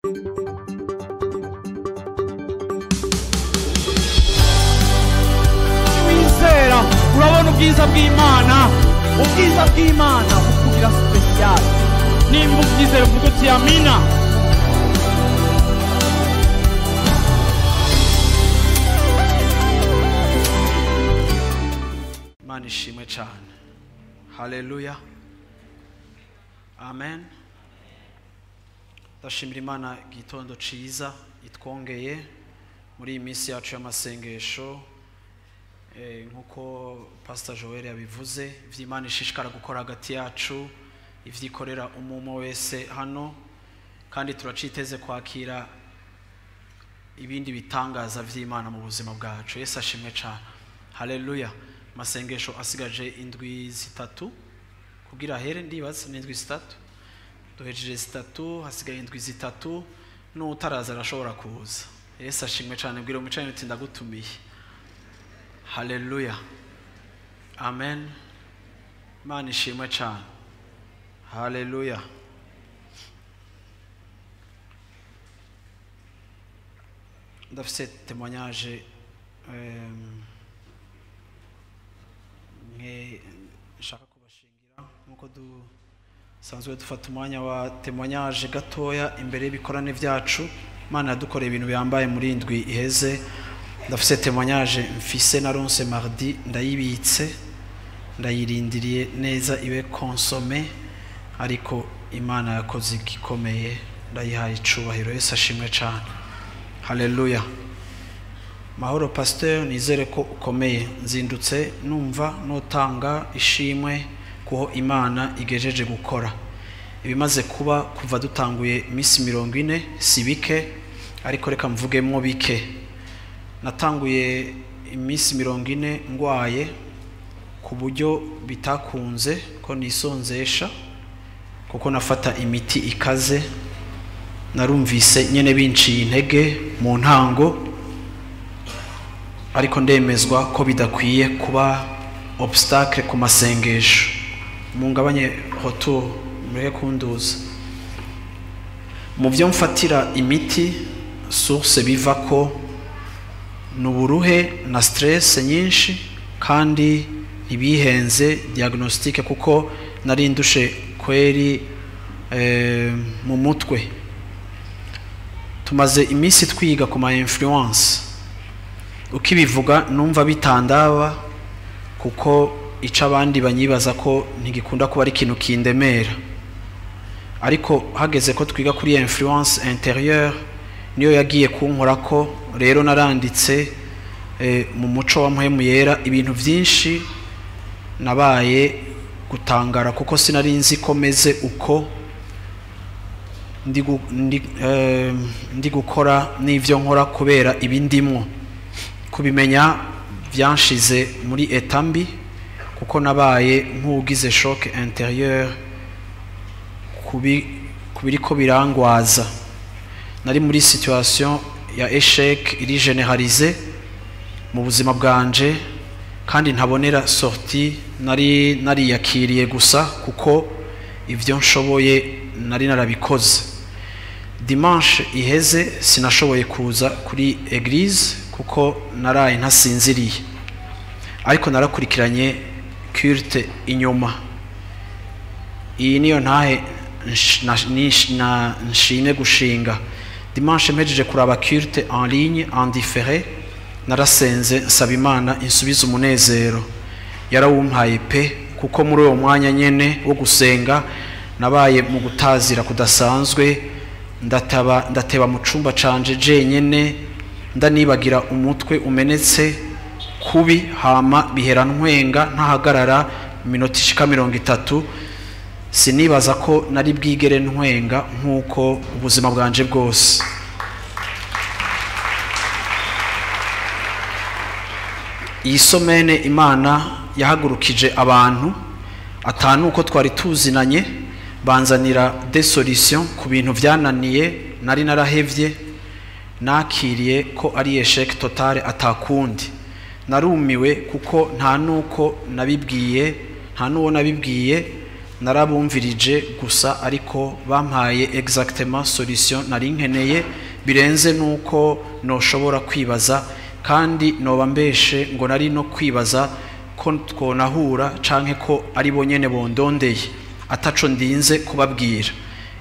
Wizera urabona ubwiza bw'Imana, ubwiza bw'Imana bukugira special. Nimba ubyizera uvuga uti amina. Imana ishimwe cyane. Haleluya. Amen. Ndashimira Imana igitondo ciza itwongeye muri iyi minsi yacu y'amasengesho. Nkuko Pastor Joel yabivuze, ivy'Imana ishishikara gukora hagati yacu, ivyikorera umumo wese hano, kandi turaciteze kwakira ibindi bitangaza vy'Imana mu buzima bwacu. Yesu ashimwe cyane. Haleluya. Masengesho asigaje indwi zitatu kugira here, ndibaza ni indwi zitatu, duhejeje zitatu, hasigaye indwi zitatu, n'utaraza arashobora kuza. Yesu ashimwe cyane. Bwira umucanye uti ndagutumiye. Haleluya. Amen. Imana ishimwe cyane. Haleluya. Ndafise témoignage nshaka kubashingira nkuko dusanzwe dufata umwanya wa témoignage gatoya imbere y'ibikorane byacu. Imana yadukoreye ibintu bihambaye muri indwi iheze. Ndafise témoignage mfise naronse mardi, ndayibitse, ndayirindiriye neza ibe consommé, ariko Imana yakoze igikomeye, ndayihaye icubahiro. Yesu ashimwe cyane. Haleluya. Mahoro pasteur, nizere ko ukomeye. Nzindutse numva notanga ishimwe kuho Imana igejeje gukora. Ibimaze kuba kuva dutanguye iminsi 40 si bike, ariko reka mvugemwo bike. Natanguye iminsi 40 ngwaye ku buryo bitakunze ko nisonzesha, kuko nafata imiti ikaze. Narumvise nyene binciye intege mu ntango, ariko ndemezwa ko bidakwiye kuba obstacle ku masengesho. Mungabanye retour, mureke kunduza. Mu byo mfatira imiti, source biva ko nuburuhe na stress nyinshi, kandi ntibihenze diagnostic kuko narindushe kweri mu mutwe. Tumaze iminsi twiga ku ma influence, ukibivuga numva bitandaba, kuko ica abandi banyibaza ko ntigikunda kuba ari ikintu kindemera. Ariko hageze ko twiga kuri influence intérieure, niyo yagiye kunkora ko. Rero naranditse mu muco wa Mpwemu Yera ibintu byinshi, nabaye gutangara kuko sinari nzi ko meze uko ndi gukora n'ivyo nkora kubera ibindimwo. Kubimenya byanshize muri etambi, kuko nabaye nk'ugize choc intérieur kubiriko birangwaza. Nari muri situation ya échec iri généralisée mu buzima bwanje, kandi ntabonera sortie. Nari nariyakiriye gusa kuko ivyo nshoboye nari narabikoze. Dimanche iheze sinashoboye kuza kuri église kuko naraye ntasinziriye, ariko narakurikiranye culte inyuma. Iyi niyo ntahe nshimye gushinga. Dimanche mpejeje kuraba culte en ligne en différé, narasenze nsaba Imana insubize umunezero. Yarawumpaye pe, kuko muri uwo mwanya nyene wo gusenga nabaye mu gutazira kudasanzwe. Ndateba mu cumba canje jenyene, ndanibagira umutwe umenetse kubi, hama bihera ntwenga ntahagarara iminota ishika 30. Sinibaza ko nari bwigere ntwenga nkuko ubuzima bwanje bwose. Iyi somene Imana yahagurukije abantu atanu uko twari tuzinanye, banzanira des solutions ku bintu vyananiye nari narahevye. Nakiriye ko ari échec total atakundi. Narumiwe kuko nta nuko nabibwiye, nta nuwo nabibwiye. Narabumvirije gusa, ariko bampaye exactement solution nari nkeneye, birenze nuko noshobora kwibaza, kandi noba mbeshe ngo nari no kwibaza ko twonahura canke ko ari bo nyene bondondeye ataco ndinze kubabwira.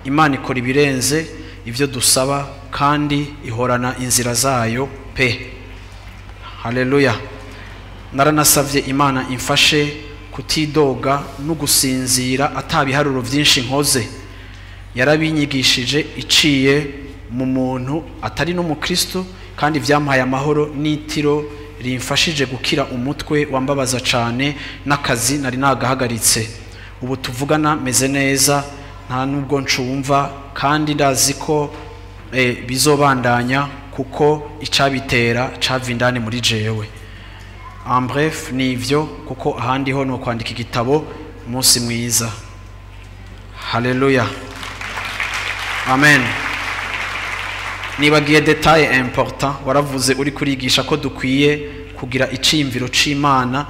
Imana ikora ibirenze ivyo dusaba kandi ihorana inzira zayo pe. Haleluya. Naranasavye Imana imfashe kutidoga no gusinzira atabiharuro vyinshi nkoze. Yarabinyigishije iciye mu muntu atari n'umukristo, kandi vyampaye amahoro n'itiro rimfashije gukira umutwe wambabaza cane n'akazi nari nagahagaritse. Ubu tuvugana meze neza, nta nubwo ncumva, kandi ndazi ko bizobandanya kuko icabitera cava indani muri jewe. En bref, nivyo, kuko ahandi ho no kwandika igitabo. Umunsi mwiza. Haleluya, amen. Nibagiye détail important waravuze uri kurigisha, ko dukwiye kugira iciyumviro c'Imana,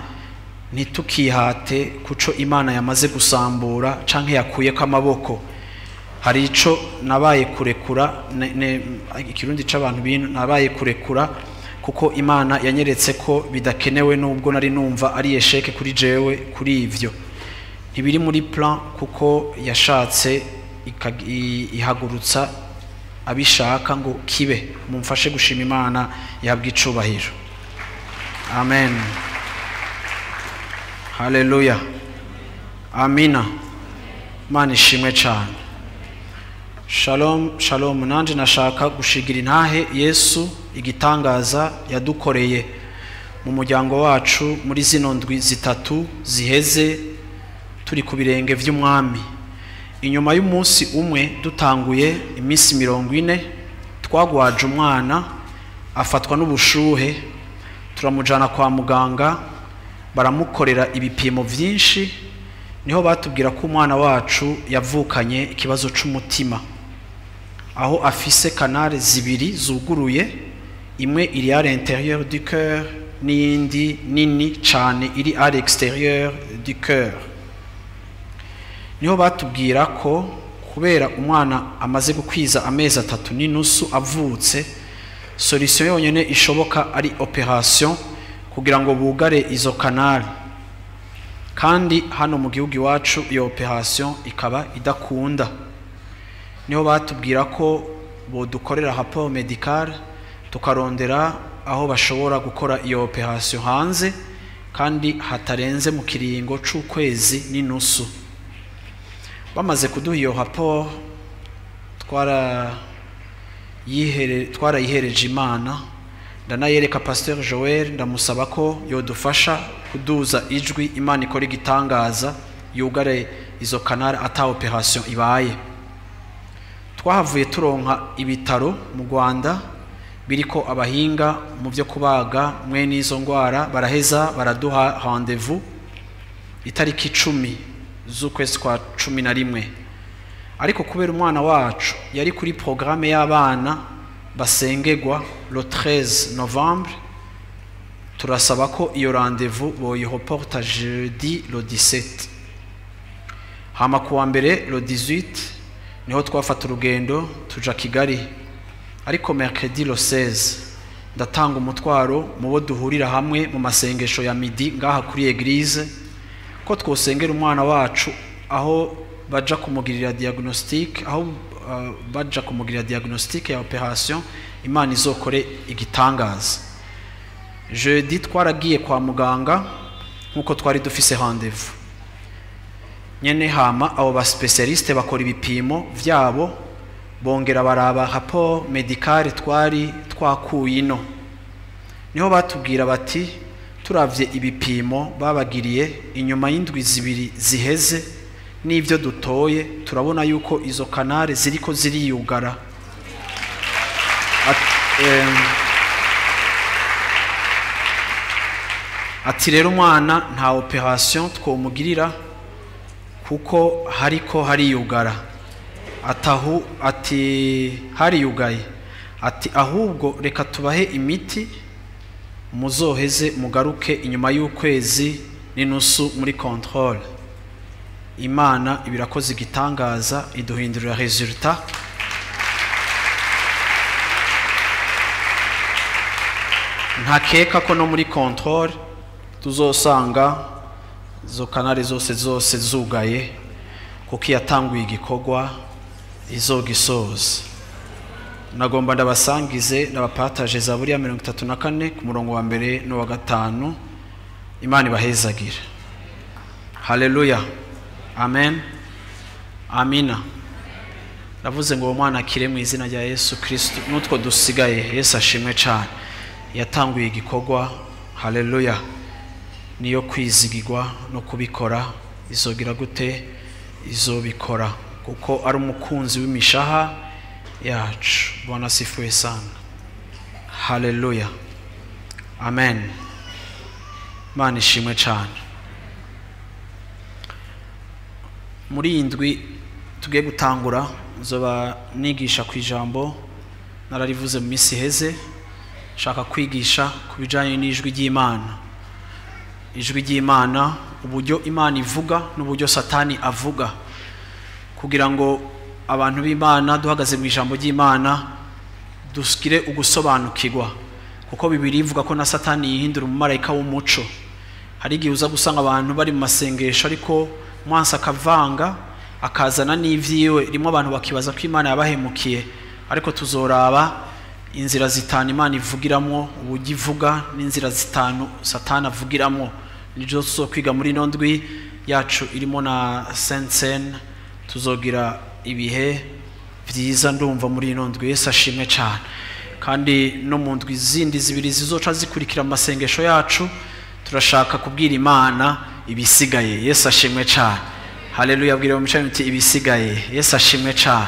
ntitukihate kuco Imana yamaze gusambura canke yakuyeko amaboko. Hari ico nabaye kurekura, ikirundi c'abantu bino, nabaye kurekura kuko Imana yanyeretse ko bidakenewe, nubwo nari numva ari échec kuri jewe. Kuri ivyo ntibiri muri plan, kuko yashatse ihagurutsa abishaka ngo kibe. Mumfashe gushima Imana, yahabwa icubahiro. Amen, haleluya, amina. Imana ishimwe cyane. Shalom, shalom. Nanje nashaka gushigira intahe Yesu igitangaza yadukoreye mu muryango wacu muri zino ndwi 3 ziheze turi ku birenge vy'Umwami. Inyuma y'umunsi umwe dutanguye iminsi 40, twagwaje umwana afatwa n'ubushuhe, turamujana kwa muganga, baramukorera ibipimo vyinshi. Niho batubwira ko umwana wacu yavukanye ikibazo c'umutima, aho afise canal zibiri zuguruye, imwe iri à l'intérieur du cœur n'iyindi nini cane iri à l'extérieur du cœur. Niho batubwira ko kubera umwana amaze gukwiza amezi 3.5 avutse, solution yonyene ishoboka ari opération kugira ngo bugare izo canal, kandi hano mu gihugu iwacu iyo opération ikaba idakunda. Niho batubwira ko bodukorera rapport médical, tukarondera aho bashobora gukora iyo opération hanze, kandi hatarenze mu kiringo c'ukwezi n'inusu. Bamaze kuduha iyo rapport, twarayihereje Imana, ndanayereka Pasteur Joel, ndamusaba ko yodufasha kuduza ijwi, Imana ikora igitangaza yugare izo canal ata opération ibaye. Twahavuye turonka ibitaro mu Rwanda biriko abahinga mu byo kubaga mwe n'izo ngwara, baraheza baraduha rendez-vous itariki 10 z'ukwezi kwa 11. Ariko kubera umwana wacu yari kuri programme y'abana basengegwa le 13 novembre, turasaba ko iyo rendez-vous boyireporta jeudi le 17. Hama kuwa mbere le 18 niho twafata urugendo tuja Kigali. Ariko mercredi le 16 ndatanga umutwaro mu bo duhurira hamwe mu masengesho ya midi ngaha kuri église, ko twosengera umwana wacu aho baja kumugirira diagnostic, aho baja kumugirira diagnostic ya opération, Imana izokore igitangaza. Jeudi twaragiye kwa muganga nkuko twari dufise rendez-vous nyene. Hama abo ba spécialiste bakora ibipimo vyabo, bongera baraba rapport médical twari twakuye ino. Niho batubwira bati turavye ibipimo babagiriye inyuma y'indwi 2 ziheze n'ivyo dutoye, turabona yuko izo canal ziriko ziriyugara. Ati rero umwana nta opération twomugirira kuko hariko hariyugara. Atahu ati hariyugaye, ati ahubwo reka tubahe imiti, muzoheze mugaruke inyuma y'ukwezi n'inusu muri contrôle. Imana ibirakoze igitangaza iduhindurira resultat. Ntakeka ko no muri control tuzosanga zo kanale zose zugaye, kuko yatanguye igikorwa izogisoza. Nagomba ndabasangize ndabapartage Zaburi ya 34 ku murongo wa 1 no wa 5. Imana ibahezagire. Haleluya, amen, amina. Navuze ngo uwo mwana akire mu izina rya Yesu Kristo, nutwo dusigaye. Yesu ashimwe cyane, yatanguye igikorwa. Haleluya, niyo kwizigirwa no kubikora. Izogira gute? Izobikora, kuko ari umukunzi w'imishaha yacu. Bwana asifiwe sana. Haleluya, amen. Imana ishimwe cyane. Muri iyi ndwi tugiye gutangura, nzoba nigisha ku ijambo nararivuze mu minsi iheze. Nshaka kwigisha ku bijyanye n'ijwi ry'Imana. Ijwi ry'Imana, uburyo Imana ivuga n'uburyo Satani avuga, kugira ngo abantu b'Imana duhagaze mu ijambo ry'Imana duskire ugusobanukirwa, kuko Bibiliya ivuga ko na Satani yihindura umumarayika w'umuco. Hari igihe uza gusanga abantu bari mu masengesho, ariko mwansa akavanga akazana n'ivyiwe, rimwe abantu bakibaza ko Imana yabahemukiye. Ariko tuzoraba inzira zitanu Imana ivugiramwo, uburyo ivuga, n'inzira zitanu Satani avugiramwo. Nizo tuzokwiga muri ino ndwi yacu irimo na Sainte. Tuzogira ibihe vyiza ndumva muri ino ndwi. Yesu ashimwe cyane. Kandi no mu ndwi zindi zibiri zizoca zikurikira amasengesho yacu, turashaka kubwira Imana ibisigaye. Yesu ashimwe cyane. Haleluya, bwira mu mico miti ibisigaye. Yesu ashimwe cyane.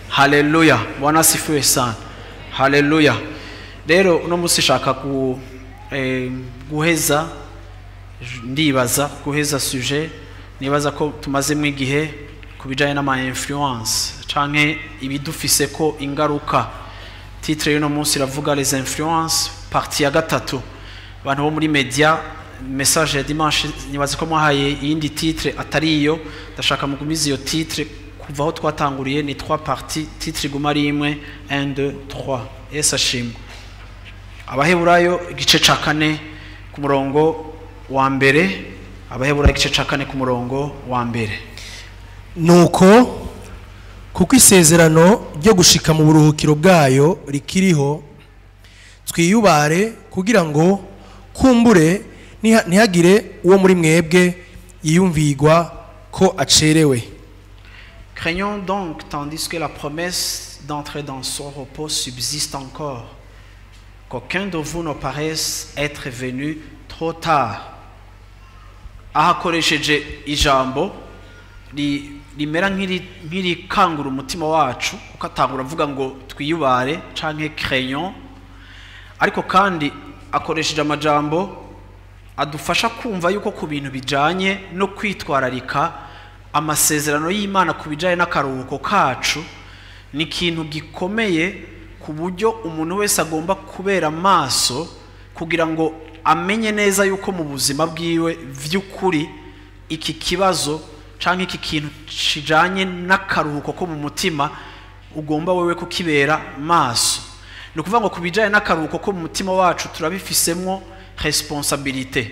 Haleluya, Bwana asifiwe sana. Haleluya. Rero uno musi shaka guheza, ndibaza guheza sujet nibaza ko tumazemo igihe ku bijanye n'ama influence canke ibidufise ko ingaruka. Titre y'uno munsi iravuga les influences, partie ya 3. Abantu bo muri media, message ya dimanche nibaza ko mwahaye iyindi titre atari iyo. Ndashaka mugumize iyo titre kuva aho twatanguriye, ni 3 parties, titre iguma ari imwe, 1 2 3. Yesu ashimwe. Abaheburayo igice ca 4 ku murongo wa 1. Abaheburayo igice ca 4 ku murongo wa 1. Nuko kuko isezerano ryo gushika mu buruhukiro bwayo rikiriho, twiyubare kugira ngo kumbure ntihagire uwo muri mwebwe yiyumvigwa ko acerewe. Craignons donc, tandis que la promesse d'entrer dans son repos subsiste encore, qu'aucun de vous ne paraisse être venu trop tard. Ahakoresheje ijambo rimera nk'irikangura umutima wacu, kuko atangura avuga ngo twiyubare canke craignons, ariko kandi akoresheje amajambo adufasha kumva yuko ku bintu bijanye no kwitwararika amasezerano y'Imana ku bijanye n'akaruhuko kacu ni ikintu gikomeye, ku buryo umuntu wese agomba kubera amaso kugira ngo amenye neza yuko mu buzima bwiwe vy'ukuri iki kibazo canke iki kintu kijanye n'akaruhuko ko mu mutima ugomba wewe kukibera maso. Ni ukuvuga ngo ku bijanye n'akaruhuko ko mu mutima wacu turabifisemwo responsabilité.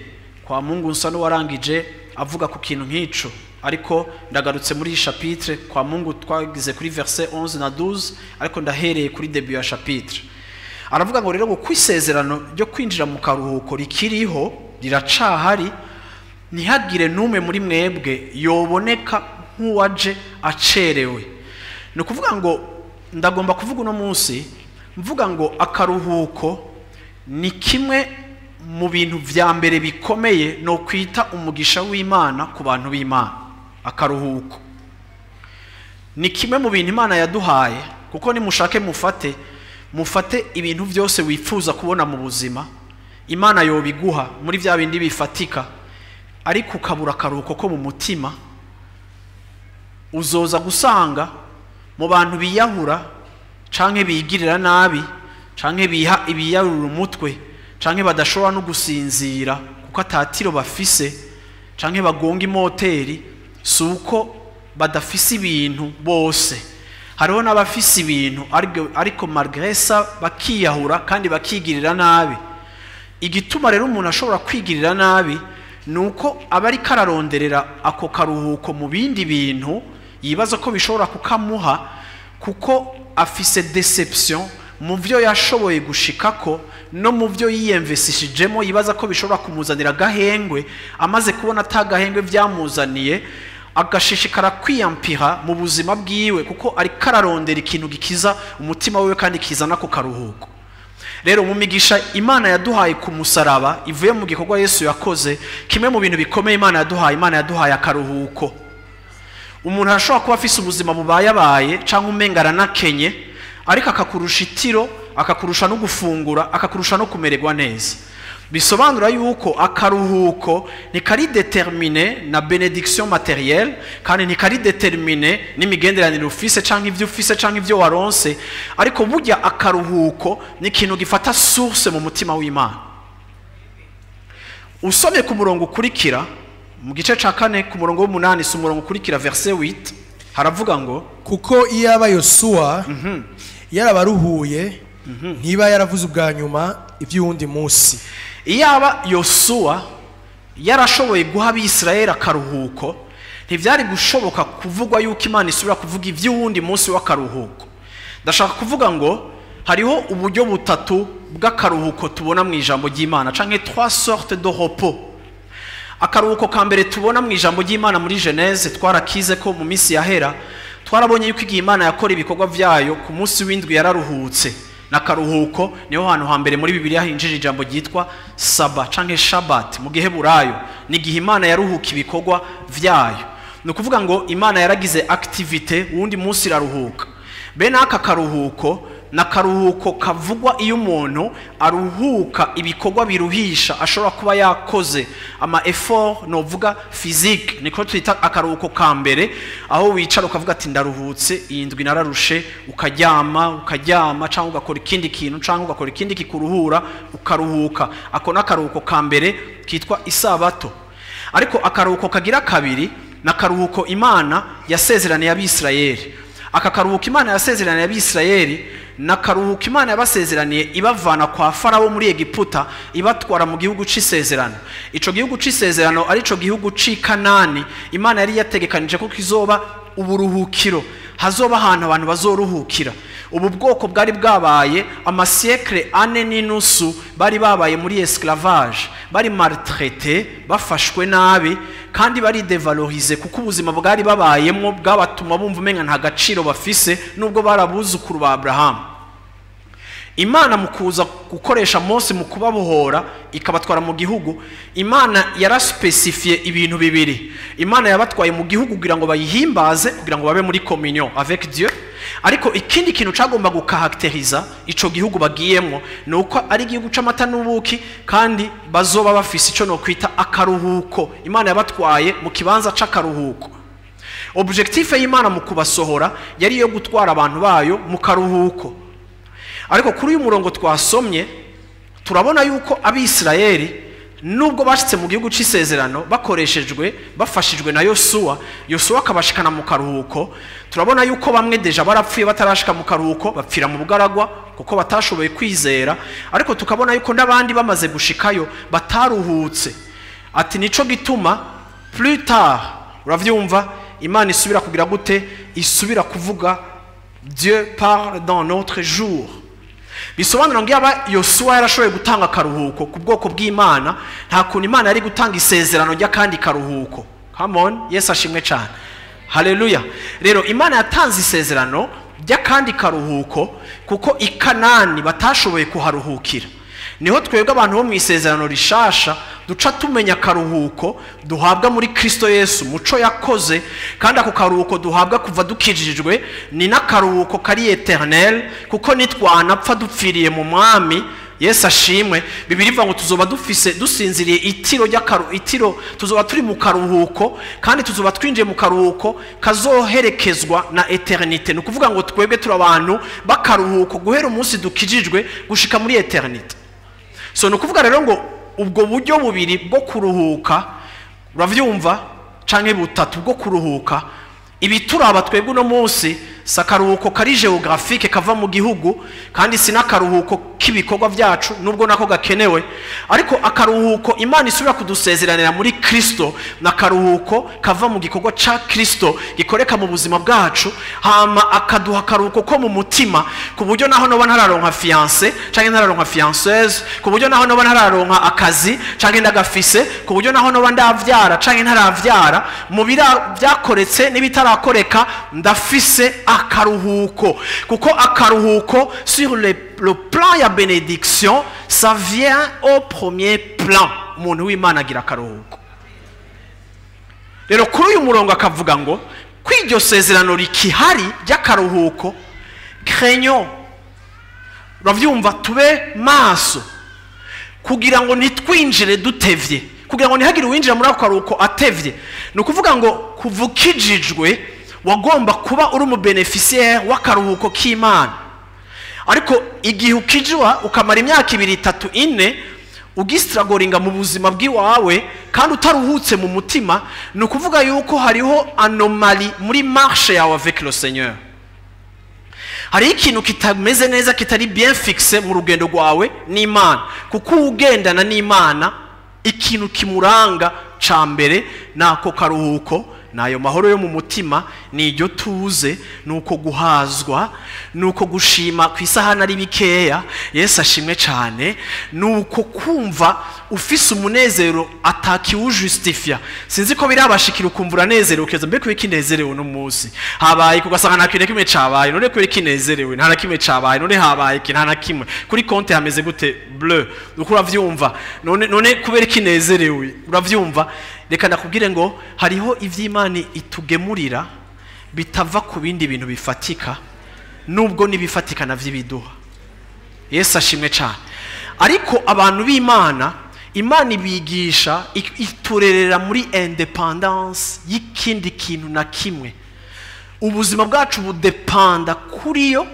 Kwa Mungu nsa n'uwarangije avuga ku kintu nk'ico, ariko ndagarutse muri iyi chapitre. Kwa Mungu twagize kuri verset 11 na 12, ariko ndahereye kuri début ya chapitre. Aravuga ngo rero ngo kwisezerano ryo kwinjira mu karuhuko rikiriho, riracahari, ntihagire n'umwe muri mwebwe yoboneka nk'uwaje acerewe. Ni ukuvuga ngo ndagomba kuvuga uno munsi mvuga ngo akaruhuko ni kimwe mu bintu vya mbere bikomeye no kwita umugisha w'Imana ku bantu b'Imana. Akaruhuko ni kimwe mu bintu Imana yaduhaye, kuko nimushake mufate ibintu byose wifuza kubona mu buzima, Imana yobiguha muri vya bindi bifatika, ariko ukabura akaruhuko ko mu mutima, uzoza gusanga mu bantu biyahura canke bigirira nabi canke biha ibiyarura umutwe canke badashobora no gusinzira kuko atatiro bafise canke bagonga imoteri, Si uko badafise ibintu bose. Hariho n'abafise ibintu ariko malgré ça bakiyahura kandi bakigirira nabi. Igituma rero umuntu ashobora kwigirira nabi ni uko aba ariko araronderera ako karuhuko mu bindi bintu yibaza ko bishobora kukamuha, kuko afise déception mu byo yashoboye gushikako no mu byo yiyemvesishijemo, yibaza ko bishobora kumuzanira agahengwe. Amaze kubona atagahengwe byamuzaniye, agashishikara kwiyampira mu buzima bwiwe, kuko ariko ararondera ikintu gikiza umutima wiwe kandi kizana ako karuhuko. Rero mu migisha Imana yaduhaye ku musaraba ivuye mu gikorwa Yesu yakoze, kimwe mu bintu bikomeye Imana yaduhaye, Imana yaduhaye akaruhuko. Umuntu arashobora kuba afise ubuzima bubayabaye cyangwa umenga aranakenye, ariko akakurusha itiro, akakurusha no gufungura, akakurusha no kumererwa neza. Bisobanura yuko akaruhuko ntikari déterminé na bénédiction matérielle, kandi ntikari déterminé n'imigenderanire ufise canke ivyo ufise canke ivyo waronse, ariko burya akaruhuko ni ikintu gifata source mu mutima w'Imana. Usomye ku murongo ukurikira mu gice ca 4 ku murongo w'8, si umurongo ukurikira, verset 8, haravuga ngo: Kuko iyo aba Yosuwa yarabaruhuye, ntiba yaravuze ubwa nyuma iby'uwundi munsi. Iyaba Yosuwa yarashoboye guha Abisirayeli akaruhuko, ntibyari gushoboka kuvugwa yuko Imana isubira kuvuga iby'uwundi munsi w'akaruhuko. Ndashaka kuvuga ngo hariho uburyo butatu bw'akaruhuko tubona mu ijambo ry'Imana, canke trois sortes de repos. Akaruhuko ka mbere tubona mu ijambo ry'Imana muri Genèse, twarakize ko mu minsi yahera, twarabonye yuko igihe Imana yakora ibikorwa vyayo ku munsi w'indwi yararuhutse. N'akaruhuko niho hantu hambere muri Bibiliya hinjira ijambo ryitwa saba canke Shabbat mu Giheburayo. Ni igihe Imana yaruhuka ibikorwa vyayo. Ni ukuvuga ngo Imana yaragize activité, uwundi munsi iraruhuka. Bene aka karuhuko ni akaruhuko kavugwa iyo umuntu aruhuka ibikorwa biruhisha ashobora kuba yakoze, ama effort novuga physique. Niko twita akaruhuko ka mbere, aho wicara ukavuga ati: "Ndaruhutse, iyi ndwi nararushe." Ukaryama, ukaryama cyangwa ugakora ikindi kintu cyangwa ugakora ikindi kikuruhura, ukaruhuka. Ako ni akaruhuko ka mbere kitwa isabato. Ariko akaruhuko kagira kabiri ni akaruhuko Imana yasezeraniye Abisirayeli. Aka karuhuko Imana yasezeraniye Abisirayeli ni akaruhuko Imana yabasezeraniye ibavana kwa Farawo muri Egiputa, ibatwara mu gihugu c'isezerano. Ico gihugu c'isezerano arico gihugu c'i Kanani, Imana yari yategekanije ko kizoba uburuhukiro, hazoba ahantu abantu bazoruhukira. Ubu bwoko bwari bwabaye ama siècles 4.5, bari babaye muri esclavage, bari maltraités, bafashwe nabi kandi bari dévalorisés, kuko ubuzima bwari babayemo bwabatuma bumva umenga nta gaciro bafise, nubwo bari abuzukuru ba Abrahamu. Imana mu kuza gukoresha Mose mu kubabohora ikabatwara mu gihugu, Imana yaraspécifié ibintu bibiri. Imana yabatwaye mu gihugu kugira ngo bayihimbaze, kugira ngo babe muri communion avec Dieu. Ariko ikindi kintu cagomba gucaractériza ico gihugu bagiyemwo ni uko ari igihugu c'amata n'ubuki, kandi bazoba bafise ico nokwita akaruhuko. Imana yabatwaye mu kibanza c'akaruhuko. Objectif y'Imana mu kubasohora yari iyo gutwara abantu bayo mu karuhuko. Ariko kuri uyu murongo twasomye, turabona yuko Abisirayeli, nubwo bashitse mu gihugu c'isezerano bakoreshejwe, bafashijwe na Yosuwa, Yosuwa akabashikana mu karuhuko, turabona yuko bamwe déjà barapfuye batarashika mu karuhuko, bapfira mu bugaragwa kuko batashoboye kwizera. Ariko tukabona yuko n'abandi bamaze gushikayo bataruhutse. Ati nico gituma plus tard, uravyumva, Imana isubira kugira gute? Isubira kuvuga. Dieu parle dans notre jour. Bisobanura ngo yaba Yosuwa yarashoboye gutanga akaruhuko ku bwoko bw'Imana, nta kuntu Imana yari gutanga isezerano ry'akandi karuhuko. Come on, Yesu ashimwe cyane, haleluya. Rero Imana yatanze isezerano ry'akandi karuhuko kuko i Kanani batashoboye kuharuhukira. Niho twebwe abantu bo mu isezerano rishasha duca tumenya akaruhuko duhabwa muri Kristo Yesu, muco yakoze. Kandi ako karuhuko duhabwa kuva dukijijwe ni n'akaruhuko kari éternel, kuko nitwanapfa dupfiriye mu Mwami, Yesu ashimwe, Bibiliya ivuga ngo tuzoba dufise dusinziriye itiro ry'akaru itiro, tuzoba turi mu karuhuko, kandi tuzoba twinjiye mu karuhuko kazoherekezwa na éternité. Ni ukuvuga ngo twebwe turi abantu b'akaruhuko guhera umunsi dukijijwe gushika muri éternité. So ni ukuvuga rero ngo ubwo buryo bubiri bwo kuruhuka, uravyumva, canke butatu bwo kuruhuka. Ibituraba twebwe uno munsi si akaruhuko kari géographique kava mu gihugu, kandi si n'akaruhuko k'ibikorwa byacu, nubwo nako gakenewe, ariko akaruhuko Imana isubira kudusezeranira muri Kristo ni akaruhuko kava mu gikorwa ca Kristo gikoreka mu buzima bwacu, hama akaduha akaruhuko ko mu mutima, ku buryo naho noba ntararonka fiancé canke ntararonka fianceuse, ku buryo naho noba ntararonka akazi canke ndagafise, ku buryo naho noba ndavyara canke ntaravyara, mu bira byakoretse n'ibitarakoreka, ndafise akaruhuko. Kuko akaruhuko sur le plan ya bénédiction, ça vient au premier plan. Umuntu w'Imana agira akaruhuko. Rero kuri uyu murongo akavuga ngo ko iryo sezerano rikihari ry'akaruhuko, craignons, uravyumva, tube maso kugira ngo ntitwinjire dutevye, kugira ngo ntihagire uwinjira muri ako karuhuko atevye. Ni ukuvuga ngo kuva ukijijwe wagomba kuba uri umu bénéficiaire w'akaruhuko k'Imana, ariko igihe ukijwa ukamara imyaka 2, 3, 4 ugisitaragoringa mu buzima bw'iwawe kandi utaruhutse mu mutima, ni ukuvuga yuko hariho anomalie muri marche yawe avec le Seigneur. Hariho ikintu kitameze neza, kitari bien fixe mu rugendo rwawe n'Imana. Kuko ugendana n'Imana, ikintu kimuranga ca mbere nako karuhuko, nayo mahoro yo mu mutima, ni iryo tuze, ni uko guhazwa, ni uko gushima ku isahani ari bikeya, Yesu ashimwe cyane, ni uko kumva ufise umunezero atakiwujustifia. Sinzi ko birabashikira, ukumva uranezerewe, ukeza mbe kubera ikinezerewe uno munsi, habaye, ugasanga nta kintu na kimwe cabaye. None kubera ikinezerewe? Nta na kimwe cabaye. None habaye iki? Nta na kimwe. Kuri konti hameze gute? Bleu. Uko uravyumva? None kubera ikinezerewe? Uravyumva? Reka ndakubwire ngo hariho ivy'Imana itugemurira bitava ku bindi bintu bifatika, nubwo n'ibifatika navyo ibiduha, Yesu ashimwe cyane. Ariko abantu b'Imana, Imana ibigisha, iturerera muri indépendance y'ikindi kintu na kimwe. Ubuzima bwacu budepanda kuri yo,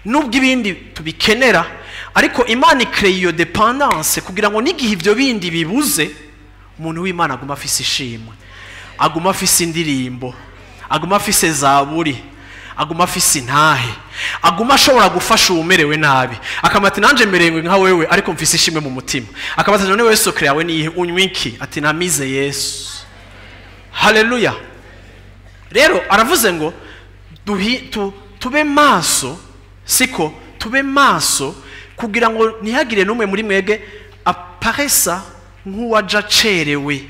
nubwo ibindi tubikenera, ariko Imana ikreye iyo dépendance kugira ngo n'igihe ibyo bindi bibuze, umuntu w'Imana aguma afise ishimwe, aguma afise indirimbo, aguma afise zaburi, aguma afise intahe, aguma ashobora gufasha uwumerewe nabi, akamati nanje merewe nka wewe, ariko mfise ishimwe mu mutima. Akabati none wewe secret yawe niyihe? Unywa iki? Ati namize Yesu. Haleluya! Rero aravuze ngo tube maso, siko? Tube maso kugira ngo ntihagire n'umwe muri mwebwe aparesa nk'uwaja acerewe,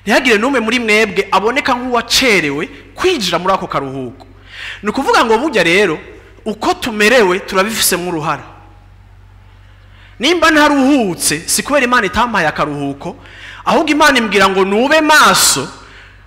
ntihagire n'umwe muri mwebwe aboneka nk'uwacerewe kwinjira muri ako karuhuko. Ni ukuvuga ngo burya rero uko tumerewe turabifisemo uruhara. Nimba ntaruhutse, si kubera Imana itampaye akaruhuko, ahubwo Imana imbwira ngo nube maso,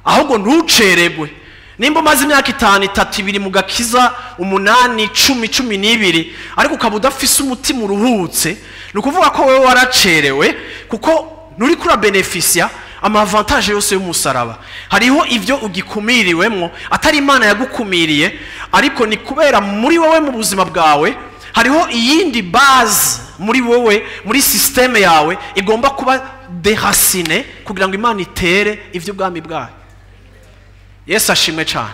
ahubwo ntuceregwe. Nimba umaze imyaka 5, 3, 2 mu gakiza, 8, 10, 12, ariko ukaba udafise umutima uruhutse, ni ukuvuga ko wowe waracerewe, kuko nturi kura bénéficier ama avantages yose y'umusaraba. Hariho ibyo ugikumiriwemwo, atari Imana yagukumiriye, ariko ni kubera muri wowe, mu buzima bwawe, hariho iyindi base muri wowe, muri système yawe, igomba kuba déracinée kugira ngo Imana itere iby'ubwami bwayo. Yesu ashimwe cyane.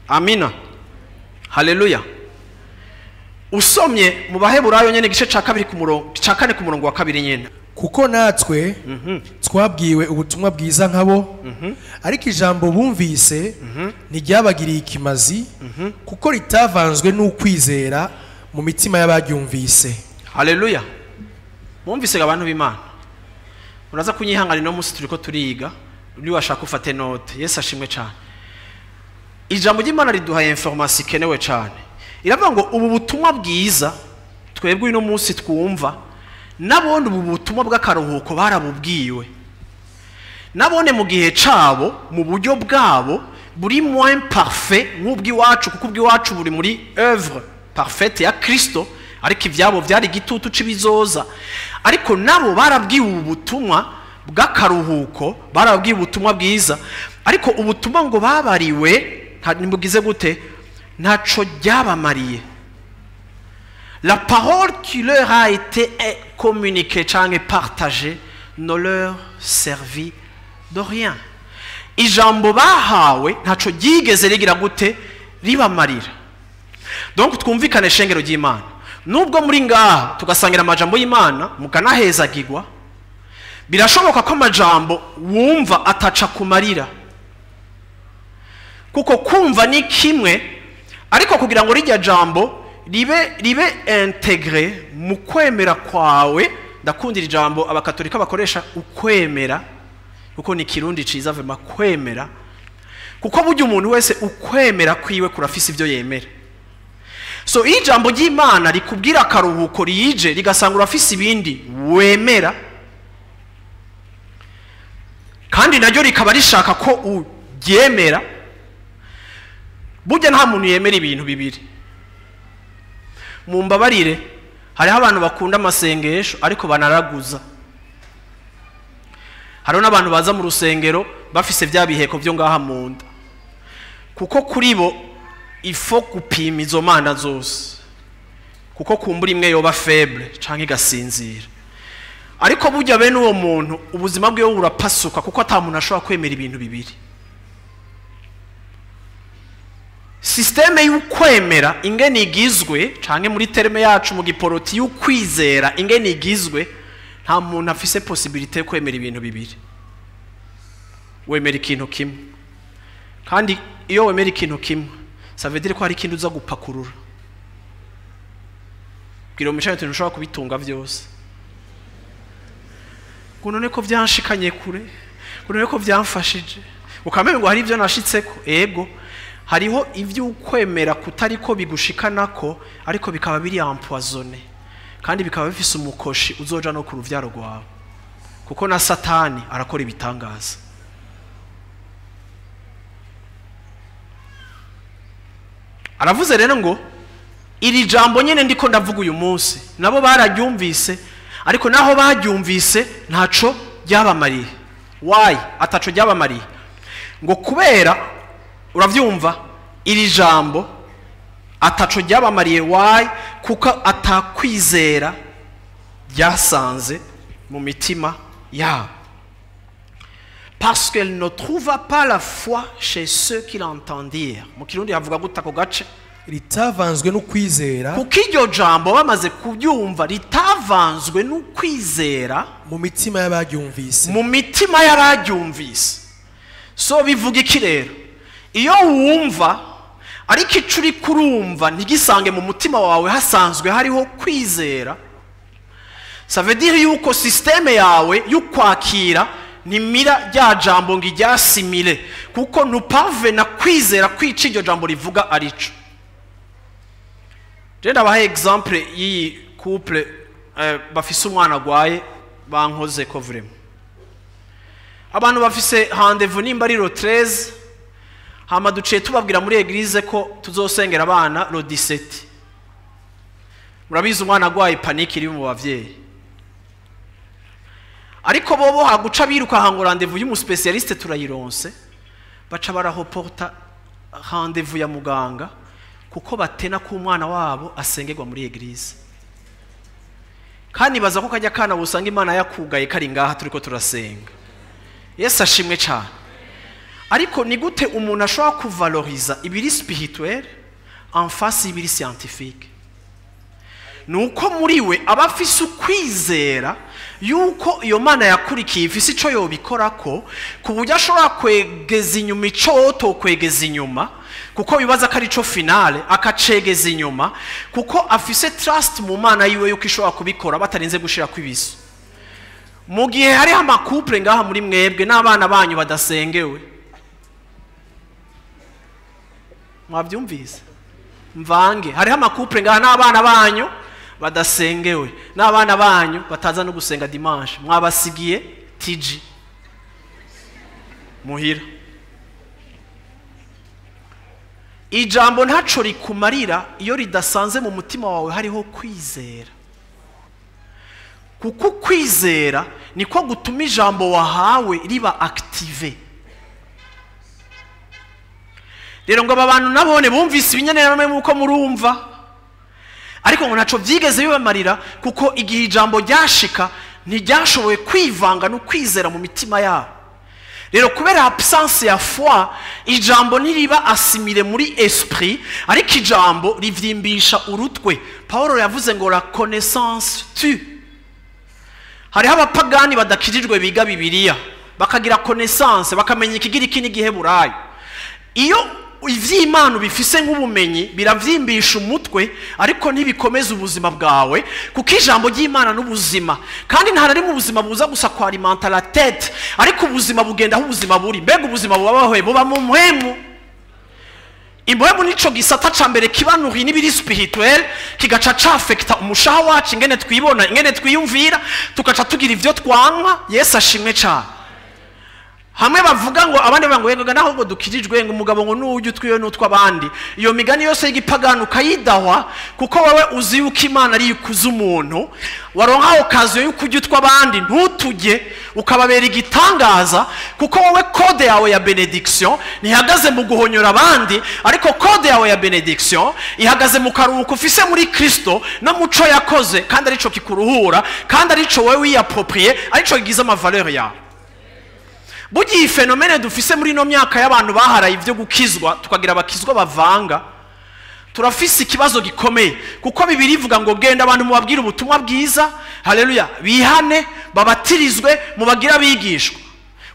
Amina, haleluya! Usomye mu Baheburayo nyene, igice ca 2 ku murongo ca 4, ku murongo wa 2 nyene. Kuko natwe twabwiwe ubutumwa bwiza nkabo, ariko ijambo bumvise ntiryabagiriye ikimazi, kuko ritavanzwe n'ukwizera mu mitima y'abaryumvise. Haleluya! Mwumvise abantu b'Imana, muraza kunyihangana, no munsi turiko turiga, niwashaka ufate note. Yesu ashimwe cyane. Ijambo ry'Imana riduhaye information ikenewe cyane. Iravuga ngo ubu butumwa bwiza twebwe uno munsi twumva, nabone ubu butumwa bw'akaruhuko barabubwiwe, nabone mu gihe cabo, mu buryo bwabo buri moins parfait nk'ubw'iwacu, kuko ubw'iwacu buri muri œuvre parfaite ya Kristo, ariko ibyabo byari igitutu c'ibizoza. Ariko nabo barabwiwe ubu butumwa bw'akaruhuko, barabwiwe ubutumwa bwiza, ariko ubutumwa ngo babariwe ntibugize gute? Ntaco ryabamariye. La parole qui leur a été communiquée canke partagée ne leur servit de rien. Ijambo bahawe ntaco ryigeze rigira gute ribamarira. Donc twumvikane shengero ry'Imana, nubwo muri ngaha tugasangira amajambo y'Imana mukanahezagirwa, birashoboka ko amajambo wumva ataca kumarira, kuko kumva ni kimwe, ariko kugira ngo rijya jambo ribe integre mu kwemera kwawe. Ndakundira ijambo abakatolika bakoresha ukwemera, kuko ni kirundi ciza vema kwemera, kuko burya umuntu wese ukwemera kwiwe kurafise ivyo yemera. So ijambo ry'Imana rikubwira akaruhuko rije rigasanga urafise ibindi wemera, kandi naryo rikaba rishaka ko uryemera. Burya nta muntu yemera ibintu bibiri. Mumbabarire, hariho abantu bakunda amasengesho ariko banaraguza. Hariho n'abantu baza mu rusengero bafise bya biheko byo ngaha mu nda, kuko kuri bo ifo gupima izo mana zose, kuko kumbura imwe yoba faible canke igasinzira. Ariko burya bene uwo muntu ubuzima bwiwe burapasuka, kuko ata muntu ashobora kwemera ibintu bibiri. Systeme y'ukwemera ingene igizwe, canke muri terme yacu mu giporoti y'ukwizera ingene igizwe, nta muntu afise possibilité yo kwemera ibintu bibiri. Wemera ikintu kimwe, kandi iyo wemera ikintu kimwe ça veut dire ko hari ikintu uza gupakurura. Bwira umucanye uti ntushobora kubitunga vyose, ngo none ko vyanshikanye kure, ngo none ko vyamfashije, ukamenya ngo hari ivyo nashitseko. Ego, hariho ivy'ukwemera kutari ko bigushikanako, ariko bikaba biri empoisonné, kandi bikaba bifise umukoshi uzoja no ku ruvyaro rwawe, kuko na Satani arakora ibitangaza. Aravuze rero ngo iri jambo nyene ndiko ndavuga uyu munsi nabo bararyumvise, ariko naho baryumvise ntaco ryabamariye. Why ataco ryabamariye? Ngo kubera uravyumva iri jambo ataco ryabamariye. Why? Kuko atakwizera ryasanze mu mitima yabo. Parce qu'elle ne trouva pas la foi chez ceux qui l'entendirent. Mu kirundi havuga gute ako gace? Ritavanzwe n'ukwizera. Kuko iryo jambo bamaze kubyumva ritavanzwe n'ukwizera mu mitima y'abaryumvise. Mu mitima y'abaryumvise. So bivuga iki rero? Iyo wumva ariko ico uri kurumva ntigisange mu mutima wawe hasanzwe hariho kwizera, ça veut dire yuko systeme yawe y'ukwakira nimira rya jambo ngo iryasimile, kuko ntuparvena kwizera kwica iryo jambo rivuga arico. Je ndabaha exemple y'iyi couple bafise umwana agwaye bankoze ko vraiment. Abantu bafise rendez-vous nimba ari le 13, hama duciye tubabwira muri église ko tuzosengera abana le 17. Murabizi umwana agwaye panique iri mu bavyeyi. Ariko bobo haguca biruka hango rendez-vous y'umu spécialiste turayironse, baca barahoporta rendez-vous ya muganga kuko batena ko umwana wabo asengerwa muri église. Kandi baza ko kajya kana busanga Imana yakugaye kari ngaha turiko turasenga. Yesu ashimwe cyane. Ariko ni gute umuntu ashobora kuvaloriza ibiri spirituel en face ibiri scientifique? Nuko muri we aba afise ukwizera yuko iyo Mana yakurikiye ifise ico yobikorako, ku buryo ashobora kwegeza inyuma ico tokwegeza inyuma, kuko bibaza ko ari ico finale akacegeza inyuma, kuko afise trust mu Mana yiwe yuko ishobora kubikora batarinze gushira kwibiso. Mu gihe hariho amakouple ngaha muri mwebwe n'abana banyu badasengewe, mwabyumvise? Mvange, hariho amakouple ngaha n'abana banyu badasengewe, n'abana banyu bataza no gusenga dimanche, mwabasigiye TG muhira. Ijambo ntaco rikumarira iyo ridasanze mu mutima wawe hariho kwizera, kuko kwizera niko gutuma ijambo wahawe riba active. Rero ngo aba bantu nabone bumvise ibinyane bamwe muko murumva, ariko ngo ntaco vyigeze bibamarira, kuko igihe ijambo ryashika ntiryashoboye kwivanga no kwizera mu mitima yabo. Rero kubera absence ya foi, ijambo ntiriba assimilé muri esprit, ariko ijambo rivyimbisha urutwe. Paulo yavuze ngo la connaissance tue. Hariho abapagani badakijijwe biga Bibiliya bakagira connaissance, bakamenya ikigiriki n'igiheburayo. Iyo ivy'Imana bifise nk'ubumenyi biravyimbisha umutwe, ariko ntibikomeza ubuzima bwawe, kuko ijambo ry'Imana n'ubuzima, kandi nta na rimwe ubuzima buza gusa kwa alimenter la tête, ariko ubuzima bugenda aho ubuzima buri. Mbega ubuzima bubaho buba mu mpwemu. Impwemu nico gisata ca mbere kiba nourri n'ibiri spirituel, kigaca cafekta umushaha wacu, ingene twibona, ingene twiyumvira, tugaca tugira ivyo twanka. Yesu ashimwe cane. Hamwe bavuga ngo abandi bavuga ngo yego naho ngo dukirijwe, ngo umugabo ngo nujye utwiwe n'utw'abandi. Iyo migani yose y'igipagani ukayidahwa, kuko wowe uzi yuko Imana ari ikuza umuntu. Waronka occasion y'uko ujya utw'abandi ntutujye, ukababera igitangaza, kuko wowe code yawe ya bénédiction ntihagaze mu guhonyora abandi, ariko code yawe ya bénédiction ihagaze mu karuhuko ufise muri Kristo no muco yakoze, kandi arico kikuruhura, kandi arico wowe wiyapproprié, arico kigize ama valeur yawe. Burya iyi phénomène dufise muri ino myaka y'abantu baharaye ibyo gukizwa, tukagira abakizwa bavanga, turafise ikibazo gikomeye, kuko Bibiliya ivuga ngo genda abantu mubabwire ubutumwa bwiza, haleluya, bihane, babatirizwe, mubagire abigishwa.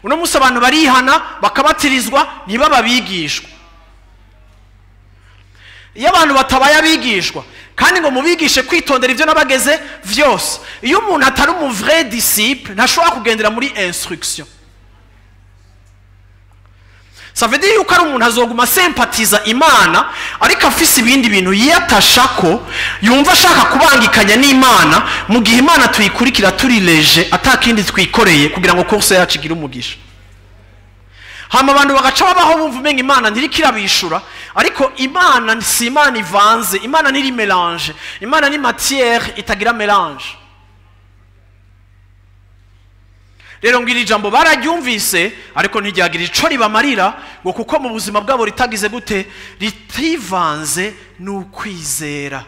Uno munsi abantu barihana bakabatirizwa ntibaba abigishwa. Iyo abantu batabaye abigishwa, kandi ngo mubigishe kwitondera ibyo nabageze vyose, iyo umuntu atari umu vrai disciple ntashobora kugendera muri instruction. Ça veut dire yuko ari umuntu azoguma sempatiza Imana, ariko afise ibindi bintu yiyatashako, yumva ashaka kubangikanya n'Imana, mu gihe Imana tuyikurikira turi léger, atakindi twikoreye, kugira ngo course yacu igire umugisha. Hama abantu bagaca babaho bumva umenga Imana ntiriko irabishura, ariko Imana si Imana ivanze, Imana ntiri mélange, Imana ni matière itagira mélange. Rero ngira ijambo bararyumvise, ariko ntiryagira ico ribamarira, ngo kuko mu buzima bwabo ritagize gute, ritivanze n'ukwizera.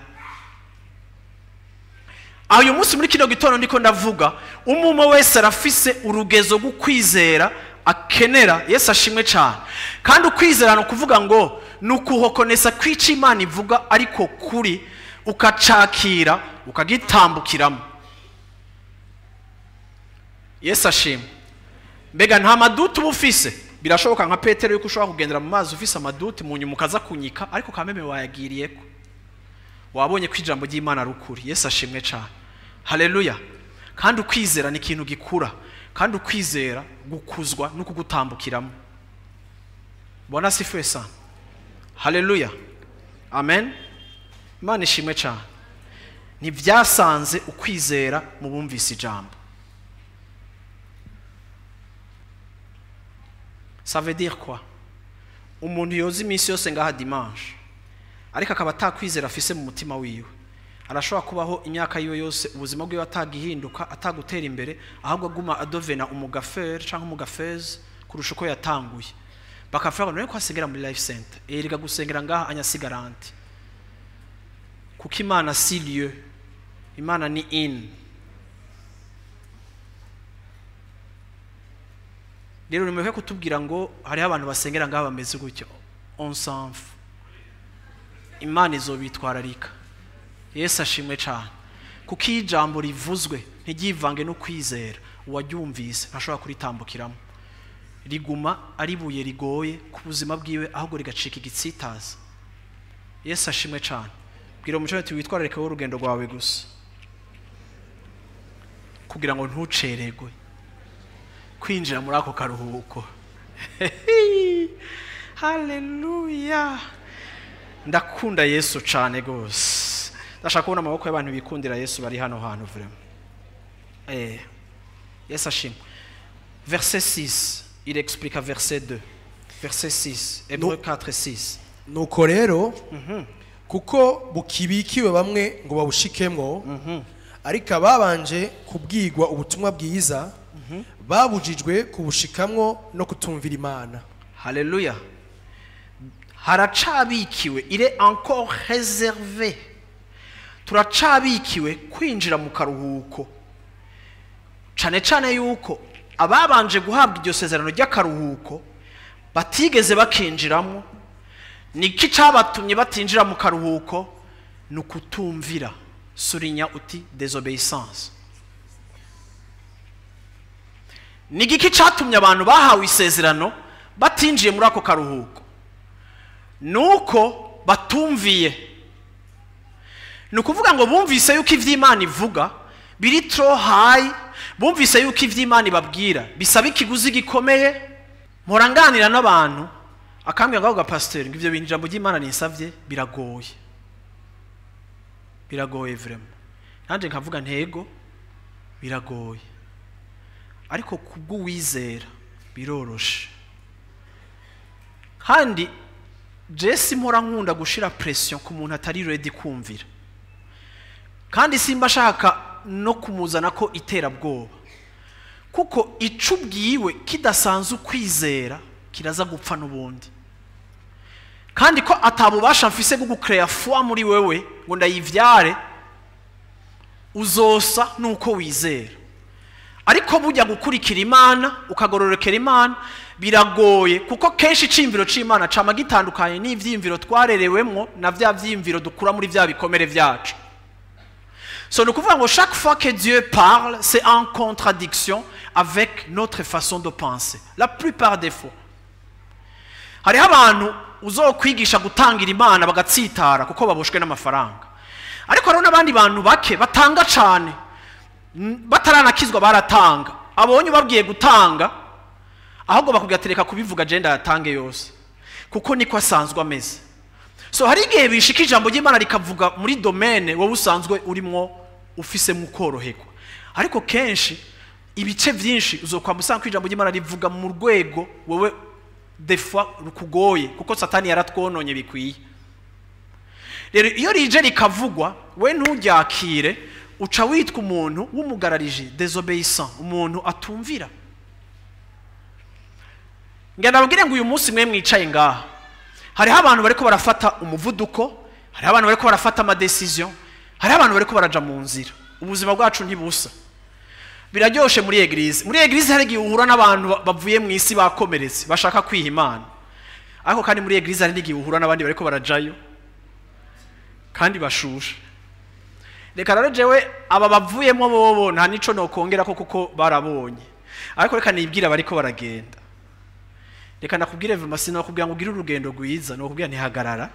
Aho uyu munsi muri kino gitondo ndiko ndavuga, umwe wese arafise urugezo rw'ukwizera akenera. Yesu ashimwe cyane. Kandi ukwizera ni ukuvuga ngo ni ukuhokonesa kwica Imana ivuga, ariko kuri ukacakira ukagitambukiramo. Yesu ashimwe. Mbega nta ma doutes uba ufise? Birashoboka nka Petero yuko ushobora kugendera mu mazi ufise ama doutes, mu nyuma ukaza kunyika, ariko kameme wayagiriyeko, wabonye ko ijambo ry'Imana ari ukuri. Yesu ashimwe cyane, haleluya. Kandi ukwizera ni ikintu gikura, kandi ukwizera gukuzwa no kugutambukiramo. Bwana asifiwe sana, haleluya, amen. Imana ishimwe cyane. Ntibyasanze ukwizera mu bumvise ijambo. Ça veut dire quoi? Umuntu yoza iminsi yose ngaha dimanche, ariko akaba atakwizera afise mu mutima wiwe, arashobora kubaho imyaka yiwe yose, ubuzima bwiwe atagihinduka, atagutera imbere, ahubwo aguma adovena umu gaffeur cyangwa umu gaffeuse kurusha uko yatanguye. Bakavuga ngo none ko asengera muri Life Center, erega gusengera ngaha anyasigaranti, kuko Imana si lieu, Imana ni in. Rero nimureke kutubwira ngo hariho abantu basengera ngaha bameze gutyo, on s'en fout. Imana izobitwararika. Yesu ashimwe cyane. Kuko iyo ijambo rivuzwe ntiryivange no kwizera, uwaryumvise ntashobora kuritambukiramo, riguma ari ibuye rigoye ku buzima bwiwe, ahubwo rigacika igitsitaza. Yesu ashimwe cyane. Bwira umuco ati witwararike wowe urugendo rwawe gusa, kugira ngo ntuceregwe kwinjira muri ako karuhuko. Haleluya, ndakunda Yesu cyane rwose. Ndashaka kubona amaboko y'abantu bikundira Yesu bari hano hantu vraiment. Yesu ashimwe. Verset 6, il explique à verset 2. Verset 6, Hébreux 4 et 6. Nuko rero, kuko bukibikiwe bamwe ngo babushikemwo, ariko ababanje kubwigwa ubutumwa bwiza babujijwe kubushikamwo no kutumvira Imana. Haleluya. Haracabikiwe, il est encore réservé. Turacabikiwe kwinjira mu karuhuko. Cane cane yuko Ababanje guhabwa iryo sezerano ry'akaruhuko batigeze bakinjiramo. Niki cyabatumye batinjira mu karuhuko? Ni ukutumvira. Surinya uti désobéissance. Ni igiki cyatumye abantu bahawe isezerano batinjiye muri ako karuhuko? Nuko batumviye. Ni ukuvuga ngo bumvise yuko iby'Imana ivuga biri trop high, bumvise yuko iby'Imana ibabwira bisaba ikiguzi gikomeye. Mporanganira n'abantu akambwira ngo pasteur, ngo ivyo bintu ijambo ry'Imana ninsavye biragoye, biragoye vraiment. Nanje nkavuga ntego biragoye, ariko kubw'uwizera biroroshe. Kandi Jesse mpora nkunda gushira pression ku muntu atari ready kumvira, kandi simba ashaka no kumuzana ko iterabwoba, kuko ico ubwiwe kidasanzwe ukwizera kiraza gupfa n'ubundi. Kandi ko atabubasha mfise bwo gucrea foi muri wewe ngo ndayivyare, uzosa nuko wizera. Ariko burya gukurikira Imana ukagororokera Imana biragoye, kuko kenshi iciyumviro c'Imana cama gitandukanye n'ivyiyumviro twarerewemwo na vya vyiyumviro dukura muri vya bikomere vyacu. So ni ukuvuga ngo chaque fois que Dieu parle, c'est en contradiction avec notre façon de penser la plupart des fois. Hariho abantu uzokwigisha gutangira Imana bagatsitara kuko baboshwe n'amafaranga, ariko hariho n'abandi bantu bake batanga cane bataranakizwa baratanga. Abonye ubabwiye gutanga ahubwo bakubwira ati reka kubivuga je ndayatange yose, kuko niko asanzwe ameze. So hari igihe bishika ijambo ry'Imana rikavuga muri domaine wowe usanzwe urimwo ufisemo ukoroherwa, ariko kenshi ibice byinshi uzokwamba usanga ko ijambo ry'Imana rivuga mu rwego wowe des fois rukugoye, kuko Satani yaratwononye bikwiye. Rero iyo rije rikavugwa we nturyakire, uca witwa umuntu w'umugararije, désobéissant, umuntu atumvira. Ngenda nababwire ngo uyu munsi mwe mwicaye ngaha, hariho abantu bariko barafata umuvuduko, hariho abantu bariko barafata ama décision, hariho abantu bariko baraja mu nzira. Ubuzima bwacu ntibusa. Biraryoshe muri église. Muri église hari igihe uhura n'abantu bavuye mu isi bakomeretse bashaka kwiha Imana, ariko kandi muri église hari n'igihe uhura n'abandi bariko barajayo kandi bashushe. Reka rero jewe aba bavuyemo bobo nta nico nokongera ko kuko barabonye, ariko reka nibwira bariko baragenda. Reka nakubwire vuma, sinakubwira ngo ugire urugendo rwiza, nokubwira ntihagarara,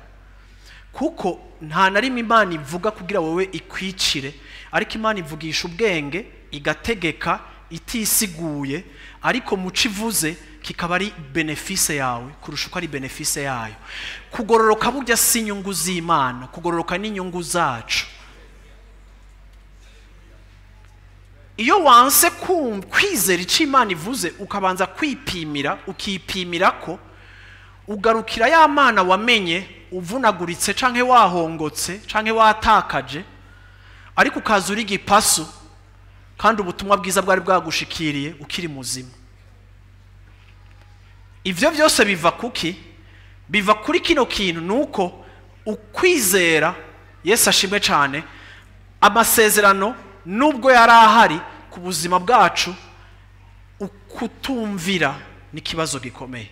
kuko nta na rimwe Imana ivuga kugira wowe ikwicire, ariko Imana ivugisha ubwenge igategeka itisiguye, ariko muco ivuze kikaba ari bénéfice yawe kurusha uko ari bénéfice yayo. Kugororoka burya si inyungu z'Imana, kugororoka ni inyungu zacu. Iyo wanse kwizera icyo Imana ivuze, ukabanza kwipimira, ukipimira ko ugarukira ya Mana wamenye uvunaguritse canke wahongotse canke watakaje, ariko ukaza uri igipasu kandi ubutumwa bwiza bwari bwagushikiriye ukiri muzima. Ivyo byose biva kuki? Biva kuri kino kintu, nuko ukwizera. Yesu ashimwe cane. Amasezerano nubwo yari ahari ku buzima bwacu, ukutumvira ni ikibazo gikomeye.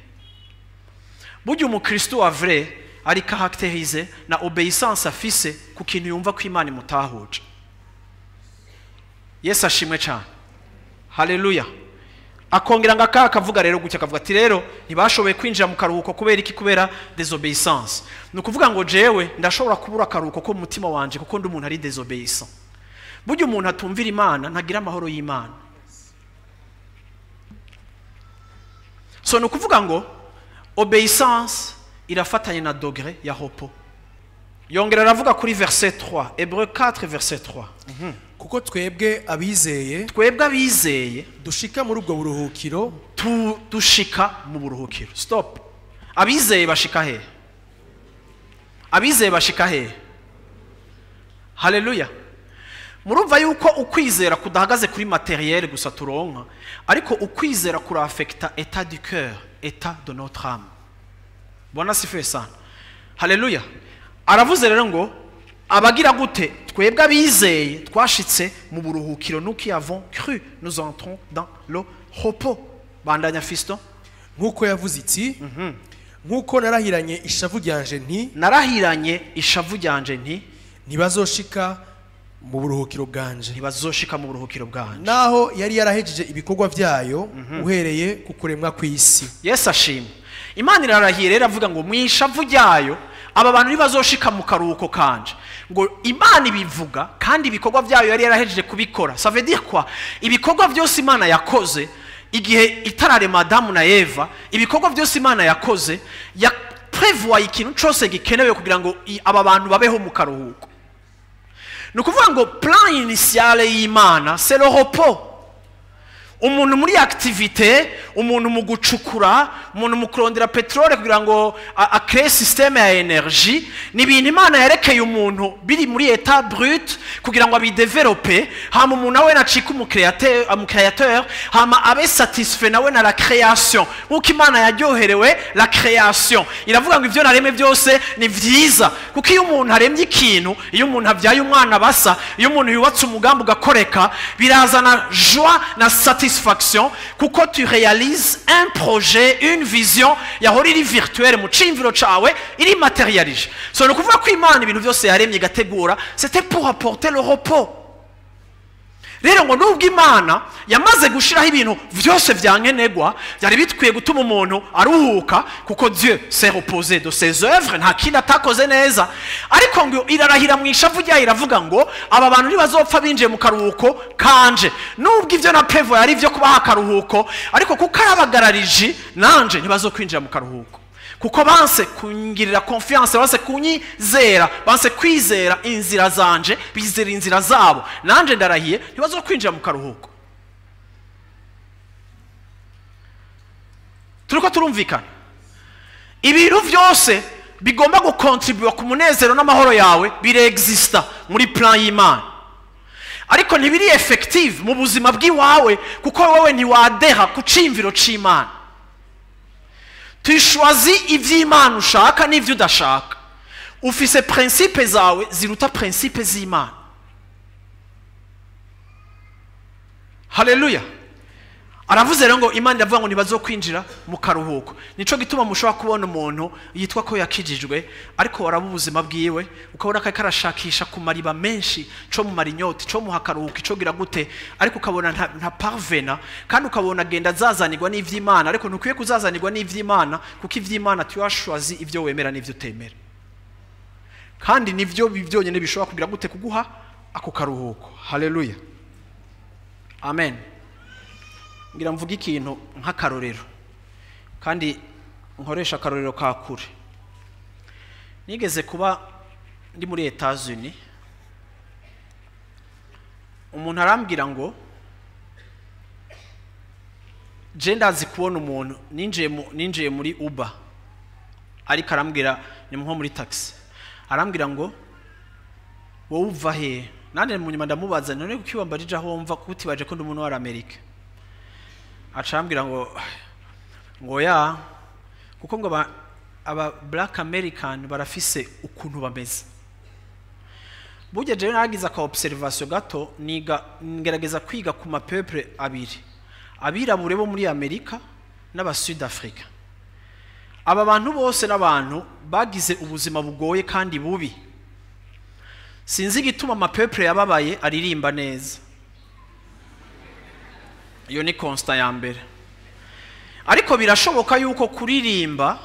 Burya umukristo wa vrai ari caractérisé na obéissance afise ku kintu yumva ko Imana imutahuje. Yesu ashimwe cyane, haleluya. Akongera ngo akavuga rero gutya, akavuga ati rero ntibashoboye kwinjira mu karuhuko kubera iki? Kubera désobéissance. Ni ukuvuga ngo jewe ndashobora kubura akaruhuko ko mu mutima wanje kuko ndi umuntu ari désobéissant. Burya umuntu atumvira Imana ntagira amahoro y'Imana. So ni ukuvuga ngo obéissance irafatanye na degré ya repos. Yongera aravuga kuri verset 3, Hébreux 4 verset 3. Kuko twebwe abizeye, twebwe abizeye, dushika muri ubwo buruhukiro. Dushika mu buruhukiro. Stop. Abizeye bashika he? Abizeye bashika he? Haleluya. Murumva yuko ukwizera kudahagaze kuri matériel gusa turonka, ariko ukwizera kurafekta état du cœur, état de notre âme. Bwana asifiwe sana, haleluya. Aravuze rero ngo abagira gute? Twebwe abizeye twashitse mu buruhukiro. Nous qui avons cru, nous entrons dans le repos. Bandanya, fiston. Nk'uko yavuze iti: "Nk'uko narahiranye ishavu ryanje nti: Narahiranye ishavu ryanje nti: Ntibazoshika mu buruhukiro bwanje." Ntibazoshika mu buruhukiro bwanje. Naho yari yarahejeje ibikorwa byayo uhereye ku kuremwa kw'isi. Yesu ashimwe. Imana irarahiye rero, avuga ngo mu ishavu ryayo, aba bantu ntibazoshika mu karuhuko kanje. Ngo Imana ibivuga kandi ibikorwa byayo yari yarahejeje kubikora. Ça veut dire quoi? Ibikorwa byose Imana yakoze igihe itararema Adamu na Eva, ibikorwa byose Imana yakoze, yaprevoye ikintu cyose gikenewe kugira ngo aba bantu babeho mu karuhuko. Ni ukuvuga ngo plan initiale y'Imana, c'est le repos. Umuntu muri activité, umuntu mu gucukura, umuntu mu kurondera peteroli kugira ngo acrée système ya énergie, ni ibintu Imana yerekeye umuntu biri muri état brut kugira ngo abidéveloppe. Hama umuntu nawe nacika umucréateur, hama abe satisfait nawe na la création, nk'uko Imana yaryoherewe la création. Iravuga ngo ibyo naremye byose ni vyiza, kuko iyo umuntu aremye ikintu, iyo umuntu abyaye umwana basa, iyo umuntu yubatse umugambi ugakoreka, birazana joie na satisfaction, kuko tu réalises un projet, une vision yahora iri virtuelle mu ciyumviro cawe, iri matérialisé. So ni ukuvuga ko Imana ibintu byose yaremye igategura, c'était pour apporter le repos. Rero ngo nubwo Imana yamaze gushiraho ibintu byose vya nkenerwa byari bikwiye gutuma umuntu aruhuka, kuko Dieu s'est reposé de ses œuvres, nta kindi atakoze neza, ariko ngo irarahira mu ishavu ryayo, iravuga ngo aba bantu ntibazopfa binjiye mu karuhuko kanje. Nubwo ibyo na prévu yari ibyo kubaha akaruhuko, ariko kuko ari abagarariji nanje, ntibazokwinjira mu karuhuko, kuko banse kungirira confiance, banse kunyizera, banse kwizera inzira zanje, bizera inzira zabo. Nanje ndarahiye, ntibazokwinjira mu karuhuko. Turiko turumvikana? Ibintu byose bigomba gukontribuwa ku munezero n'amahoro yawe birexista muri plan y'Imana, ariko ntibiri effective mu buzima bw'iwawe, kuko wowe ntiwadeha ku ciyumviro c'Imana. Tu choisis ivy'Imana ushaka n'ivyo udashaka. Ufise principe zawe ziruta principe z'Imana. Haleluya. Aravuze rero ngo Imana iravuga ngo ntibazokwinjira mu karuhuko. Nico gituma mushobora kubona umuntu yitwa ko yakijijwe, ariko waraba ubuzima bwiwe ukabona ko ariko arashakisha ku mariba menshi co mumara inyota, co muha akaruhuko, ico gira gute, ariko ukabona nta parvena, kandi ukabona agenda azazanirwa n'ivy'Imana. Ariko ntukwiye kuzazanirwa n'ivy'Imana, kuko ivy'Imana tu as choisi ibyo wemera n'ivyo utemera, kandi nivyo byonyine bishobora kugira gute? Kuguha ako karuhuko. Haleluya, amen. Ngira mvuge ikintu nk'akarorero, kandi nkoresha akarorero ka kure. Nigeze kuba ndi muri Etats-Unis, umuntu arambwira ngo je ndazi kubona umuntu ninjiye muri Uber, ariko arambwira, ni nko muri taxi, arambwira ngo: "Wowe uva he?" Nande mu nyuma ndamubaza: "None kuki wambajije aho mva, kutibaje ko ndi umuntu wa Amerika?" Aca arambwira ngo ya kuko ngo aba Black American barafise ukuntu bameze. Burya jewe naragize aka observation gato, niga ngerageza kwiga ku mapeuple abiri, abirabure bo muri Amerika n'aba Sud Africa. Aba bantu bose n'abantu bagize ubuzima bugoye kandi bubi. Sinzi igituma amapeuple yababaye aririmba neza. Iyo ni constat ya mbere. Ariko birashoboka yuko kuririmba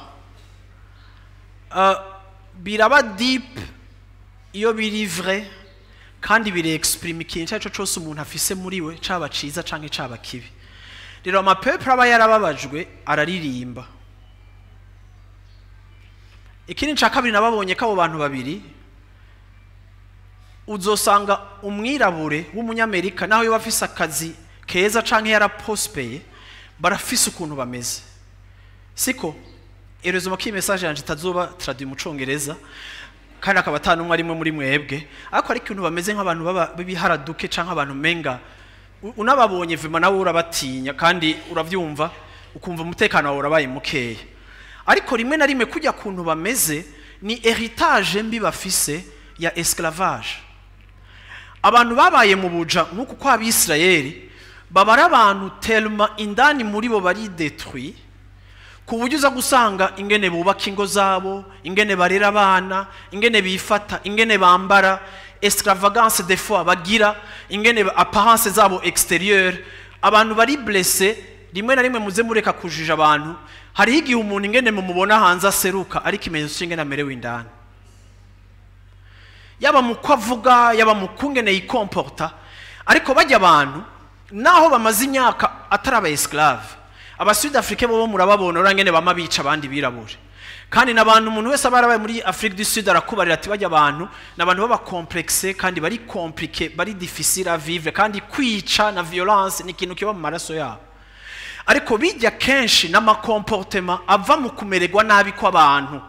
biraba deep iyo biri vrai, kandi biri exprime ikintu icyo ari cyo cyose umuntu afise muri we, caba ciza canke caba kibi. Rero amapeuple aba yarababajwe araririmba. Ikindi cya kabiri nababonye ko abo bantu babiri, uzosanga umwirabure w'umunyamerika, naho yoba afise akazi keza canke yaraprospeye, barafise ukuntu bameze. Siko heureusement ko iyi message yanje itazoba traduit mu Congereza, kandi akaba ata n'umwe arimwe muri mwebwe, ariko ari ikintu bameze nk'abantu baba b'ibiharaduke canke abantu menga unababonye vima nawe urabatinya, kandi uravyumva ukumva umutekano wawe urabaye mukeya. Ariko rimwe na rimwe kujya kuntu bameze ni héritage mbi bafise ya esclavage. Abantu babaye mu buja nk'uku kwa Abisirayeli. Baba ari abantu tellement indani muri bo bari détruit, ku buryo uza gusanga ingene bubaka ingo zabo, ingene barera abana, ingene bifata, ingene bambara, extravagance des fois bagira, ingene apparence zabo extérieure. Abantu bari blessé. Rimwe na rimwe muze mureka kujija abantu. Hariho igihe umuntu ingene mumubona hanze aseruka, ariko ikimenyetso cy'ingene amerewe indani, yaba mu ko avuga, yaba mu kungene yikomporta. Ariko bajya abantu, naho bamaze imyaka atari aba esclave, aba Sud Afrique bo murababona urangene bama bica abandi birabure. Kandi n'abantu umuntu wese aba yarabaye muri Afrique du Sud arakubarira ati bajya abantu n'abantu baba complexe kandi bari compliqué, bari difficile à vivre, kandi kwica na violence ni ikintu kiba mu maraso yabo. Ariko bijya kenshi n'ama comportement ava mu kumererwa nabi kw'abantu,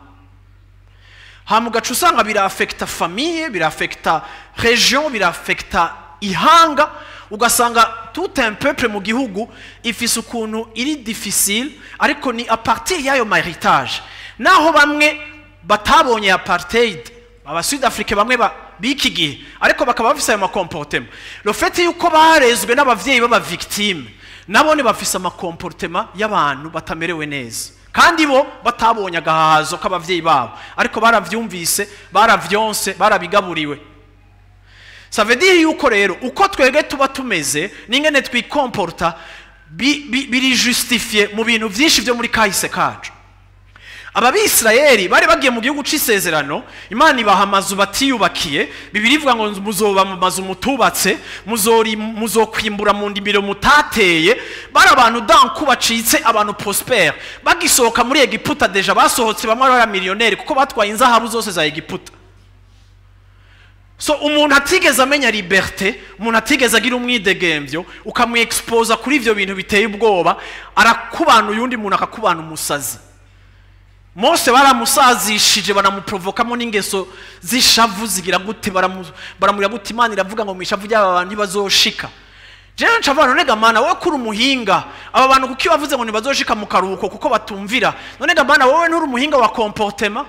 hama ugaca usanga birafekita famille, birafekita région, birafekita ihanga, ugasanga tout un peuple mu gihugu ifise ukuntu iri difficile. Ariko ni à partir y'ayo ma héritage, naho bamwe batabonye apartheid, aba Sud Afrique bamwe b'iki gihe, ariko bakaba bafise ayo ma comportement, le fait yuko barezwe n'abavyeyi b'aba victime, nabone bafise ama comportement y'abantu batamerewe neza, kandi bo batabonye agahazo k'abavyeyi babo, ariko baravyumvise, baravyonse, barabigaburiwe. Ça veut dire yuko rero uko twebwe tuba tumeze n'ingene twikomporta biri justifié mu bintu vyinshi vyo muri kahise kacu. Aba Bisirayeli bari bagiye mu gihugu c'isezerano, Imana ibaha amazu batiyubakiye. Bibiliya ivuga ngo muzoba mu mazu mutubatse, muzori muzokwimbura mu ndimiro mutateye. Bari abantu danku bacitse abantu prospère. Bagisohoka muri Egiputa, déjà basohotse bamwe ari millionnaire, kuko batwaye inzahabu zose za Egiputa. So umuntu atigeze amenya liberté, umuntu atigeze agira umwidegemvyo, ukamwexposa kuri ivyo bintu biteye ubwoba, arakubana uyundi muntu, akakubana umusazi. Mose baramusazishije, banamuprovokamo n'ingeso z'ishavu zigira gute, baramubwira gute, Imana iravuga ngo mu ishavu ry'aba bantu ntibazoshika. Jewe nca none ga Mana, wowe kuri umuhinga, aba bantu kuki wavuze ngo ntibazoshika mu karuhuko kuko batumvira? None ga Mana, wowe nturi umuhinga wa comportement?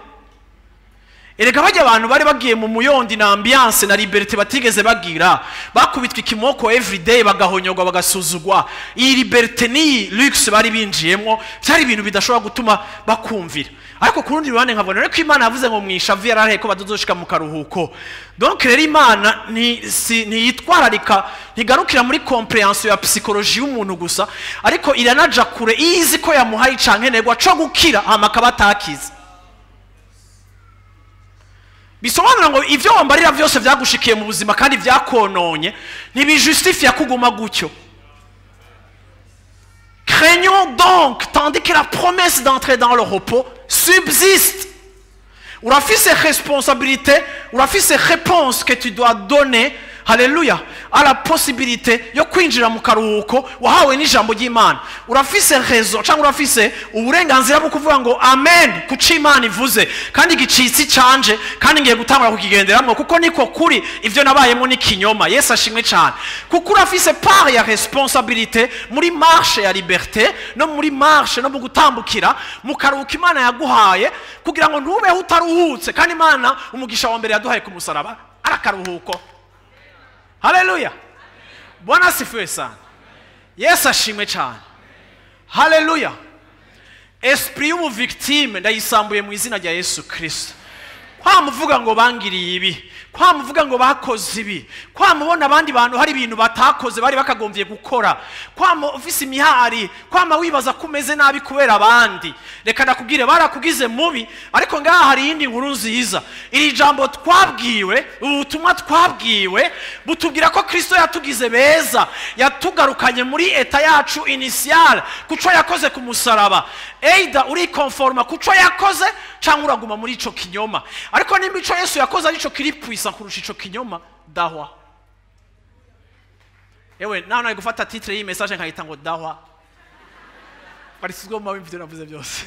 Erega bajya abantu bari bagiye mu muyondi na ambiance na liberté batigeze bagira, bakubitwa ikimoko everyday, bagahonyogwa, bagasuzugwa. Iyi liberté ni luxe bari binjiyemo, byari ibintu bidashobora gutuma bakumvira. Ariko ku rundi ruhande nkabona rero ko Imana yavuze ngo mwishavu yararaye ko batazoshika mu karuhuko. Donc rero Imana ni si ntiyitwararika, ntigarukira muri compréhension ya psychologie y'umuntu gusa, ariko iranaja kure, izi ko yamuhaye icankenerwa co gukira, hama akaba atakize. Bisobanura ngo ivyo wambarira vyose vyagushikiye mu buzima kandi vyakononye, ntibijustifia kuguma gutyo. Craignons donc, tandis que la promesse d'entrer dans le repos subsiste. Urafise responsabilité, urafise réponse que tu dois donner, haleluya, à la possibilité yo kwinjira mu karuhuko wahawe n'ijambo ry'Imana. Urafise raison cyangwa urafise uburenganzira bwo kuvuga ngo amen kuco Imana ivuze, kandi gicitsi canje, kandi ngiye gutangura kukigenderamwo, kuko niko kuri, ivyo nabayemo ni kinyoma. Yesu ashimwe cyane. Kuko urafise part ya responsabilité muri marche ya liberté, no muri marche, no mu gutambukira mu karuhuko Imana yaguhaye, kugira ngo ntubeho utaruhutse. Kandi Imana umugisha wa mbere yaduhaye ku musaraba ari akaruhuko. Haleluya, Bwana asifiwe sana. Yesu ashimwe cyane. Haleluya. Esprit y'ubu victime ndayisambuye mu izina rya Yesu Kristo. Kwamuvuga ngo bangiriye ibi, kwamuvuga ngo bakoze ibi, kwamubona abandi bantu hari ibintu batakoze bari bakagombye gukora, kwama ufise imihari, kwama wibaza ko umeze nabi kubera abandi, reka ndakubwire, barakugize mubi. Ariko ngaha hari iyindi nkuru nziza. Iri jambo twabwiwe, ubutumwa twabwiwe butubwira ko Kristo yatugize beza, yatugarukanye muri état yacu initiale kuco yakoze ku musaraba. Either urikonforma kuco yakoze cyangwa uraguma muri ico kinyoma. Ariko nimba ico Yesu yakoze arico kiri puissant kurusha ico kinyoma, dahwa. Ewe nawe nari gufata titre y'iyi message nkayita ngo dahwa, barisizwe mu mabi navuze byose.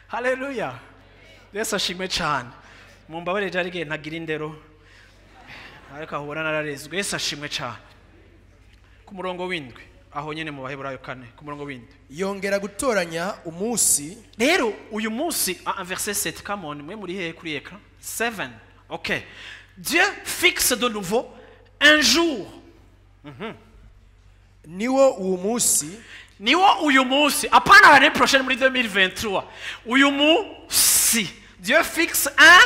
Haleluya, Yesu ashimwe cyane. Mumbabarire, jari igihe ntagira indero, ariko aho ubona nararezwe. Yesu ashimwe cyane. Ku murongo w'indwi, aho nyene mu Baheburayo 4, ku murongo w'indwi. Yongera gutoranya umunsi. Rero uyu munsi, verset 7, come on, mwe muri hehe kuri écran? 7, ok. Dieu fixe de nouveau un jour. Niwo uwo munsi, niwo uyu munsi, apana l'année prochaine muri 2023, uyu munsi Dieu fixe un,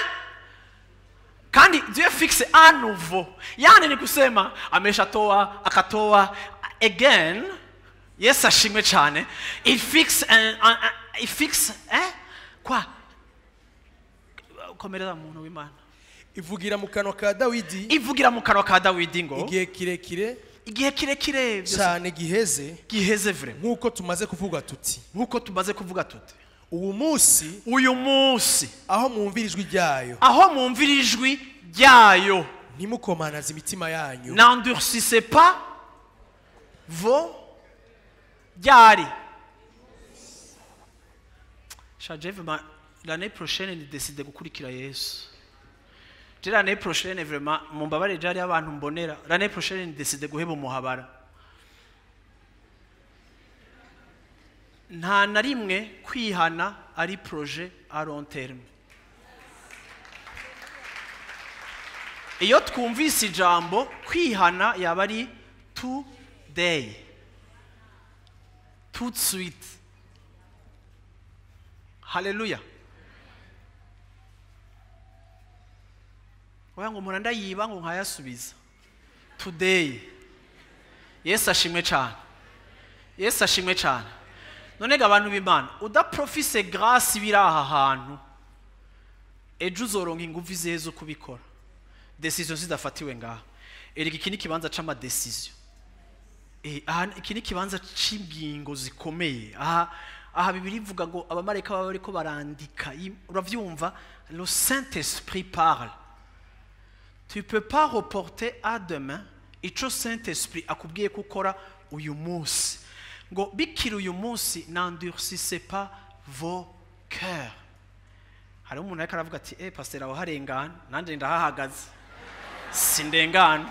kandi Dieu fixe un nouveau, yani ni kusema ameshatoa akatoa again. Yesu ashimwe cyane. Il fixe un, il fixe hein quoi, komereza muntu w'Imana. Ivugira mu kanwa ka Dawidi, ivugira mu kanwa ka Dawidi ngo igihe kirekire, igihe kirekire cyane giheze, giheze vraiment, nk'uko tumaze kuvuga tuti, nk'uko tumaze kuvuga tuti, ubu munsi, uyu munsi, aho mwumvira ijwi ryayo, aho mwumvira ijwi ryayo, ntimukomanaze imitima yanyu, n'endurcissez pas vos ryari. Shaje vraiment l'année prochaine ni décide gukurikira Yesu. Je l'année prochaine vraiment mumbabare jari abantu mbonera, l'année prochaine ni décide guheba umuhabara. Nta na rimwe kwihana ari projet à long terme. Iyo twumvise ijambo kwihana yaba ari today, tout de suite. Haleluya. Oya ngo umuntu ndayiba ngo nkayasubiza today. Yesu ashimwe cyane. Yesu ashimwe cyane. None ga abantu b'Imana, udaprofise grâce biri aha hantu, ejo uzoronka ingufu izihe zo kubikora? Decision zidafatiwe ngaha. Erega iki ni kibanza c'ama decision. Aha iki ni kibanza c'ingingo zikomeye. Aha Bibiliya ivuga ngo abamarayika baba bariko barandika. Uravyumva, le Saint-Esprit parle. Tu peux pas reporter à demain ico Saint-Esprit akubwiye gukora uyu munsi. Ngo bikiri uyu munsi, n'endurcissez pas vos cœurs. Hari umuntu ariko aravuga ati pasteur aho harengana, nanje ndahahagaze, sindengana.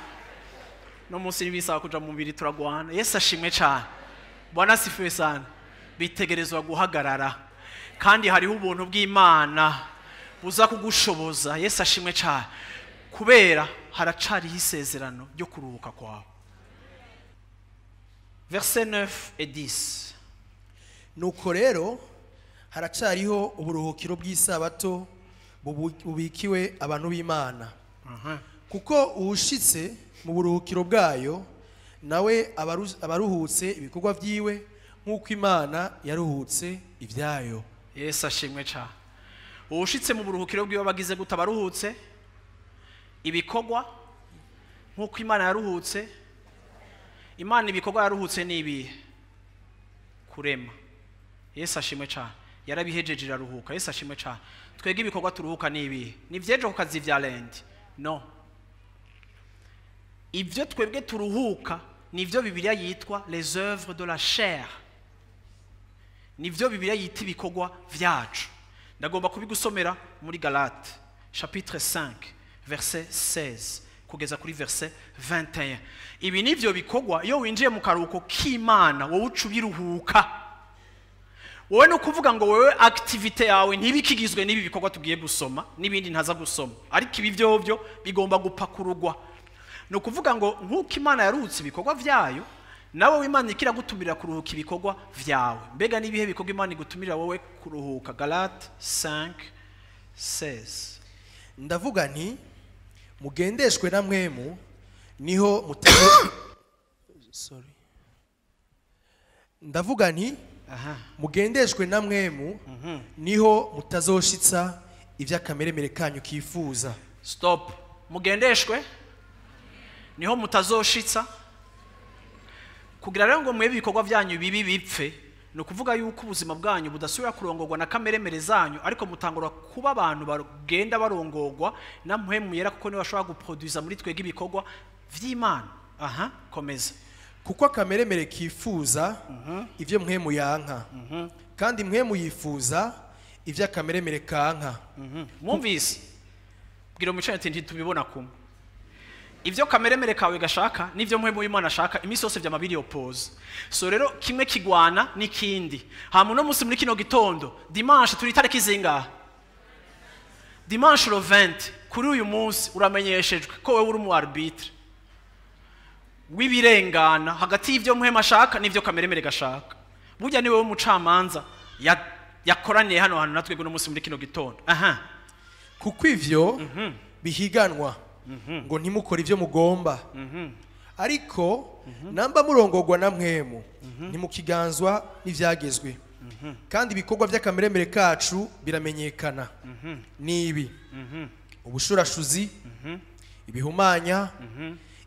No munsi nibisaba kuja mu mubiri turagwana. Yesu ashimwe cyane. Bwana asifiwe sana. Bitegerezwa guhagarara, kandi hariho ubuntu bw'Imana buza kugushoboza. Yesu ashimwe cyane, kubera haracariho isezerano ryo kuruhuka kwawe. Verset 9 et 10. Nuko rero haracariho uburuhukiro bw'isabato bubikiwe abantu b'Imana. Kuko uwushitse mu buruhukiro bwayo nawe abaruhutse ibikorwa vyiwe nk'uko Imana yaruhutse ivyayo. Yesu ashimwe cyane. Uwushitse mu buruhukiro bwiwe bagize gute? Abaruhutse ibikorwa nk'uko Imana yaruhutse. Imana ibikorwa yaruhutse ni ibihe? Kurema. Yesu ashimwe cyane. Yarabihejeje iraruhuka. Yesu ashimwe cyane. Twebwe ibikorwa turuhuka ni ibihe? Ni vyejo ku kazi vya lendi? No. Ivyo twebwe turuhuka nivyo Bibiliya yitwa les œuvres de la chair. Nivyo Bibiliya yita ibikorwa vyacu. Ndagomba kubigusomera muri Galate chapitre 5 verset 16 kugeza kuri verset 21. Ibi nivyo bikorwa iyo winjiye mu karuhuko k'Imana wowe uca ubiruhuka. Wowe no kuvuga ngo wewe activité yawe ntibikigizwe n'ibi bikorwa tugiye gusoma n'ibindi ntaza gusoma, ariko ibi vyovyo bigomba gupakururwa. No kuvuga ngo nkuko Imana yaruhutse ibikorwa vyayo, nawe Imana ikiragutumira kuruhuka ibikorwa vyawe. Mbega nibihe bikorwa Imana igutumira wowe kuruhuka? Galate 5:16. Ndavuga nti mugendeshwe na mwemu niho sorry. Ndavuga nti mugendeshwe na mwemu niho mutazoshitsa ivy'akameremere kanyu kifuza. Stop. Mugendeshwe niho mutazoshitsa. Kugira rero ngo mwebe ibikorwa vyanyu bibi bipfe, no kuvuga yuko ubuzima bwanyu budasubira kurongorwa na kameremere zanyu, ariko mutangura kuba abantu bagenda barongorwa na mpwemu yera, kuko niwe bashobora guproduza muri twebwe ibikorwa vy'Imana. Aha, komeza. Kuko akameremere kifuza ivyo mpwemu yanka, kandi mpwemu yifuza ivyo akameremere kanka. Mwumvise? Bwira umucanye ati ntitubibona kumwe. Ivyo kameremere kawe gashaka nivyo mpwemu y'Imana ashaka imisi yose vy'amabiri oppose. So rero kimwe kigwana n'ikindi. Hama uno munsi muri kino gitondo dimanche turi tariki zingahe? Dimanche le 20, kuri uyu munsi uramenyeshejwe ko wewe uri mu arbitre. W'ibirengana hagati y'ibyo Mpwemu ashaka n'ibyo kameremere gashaka. Burya ni wowe mucamanza yakoraniye hano hantu natwe uno munsi muri kino gitondo. Aha. Kuko ivyo bihiganwa ngo ntimukore ivyo mugomba. Ariko namba murongorwa na Mpwemu, ntimukiganzwa n'ivyagezwe. Kandi ibikorwa by'akameremere kacu biramenyekana, nibi: ubushurashuzi, ibihumanya,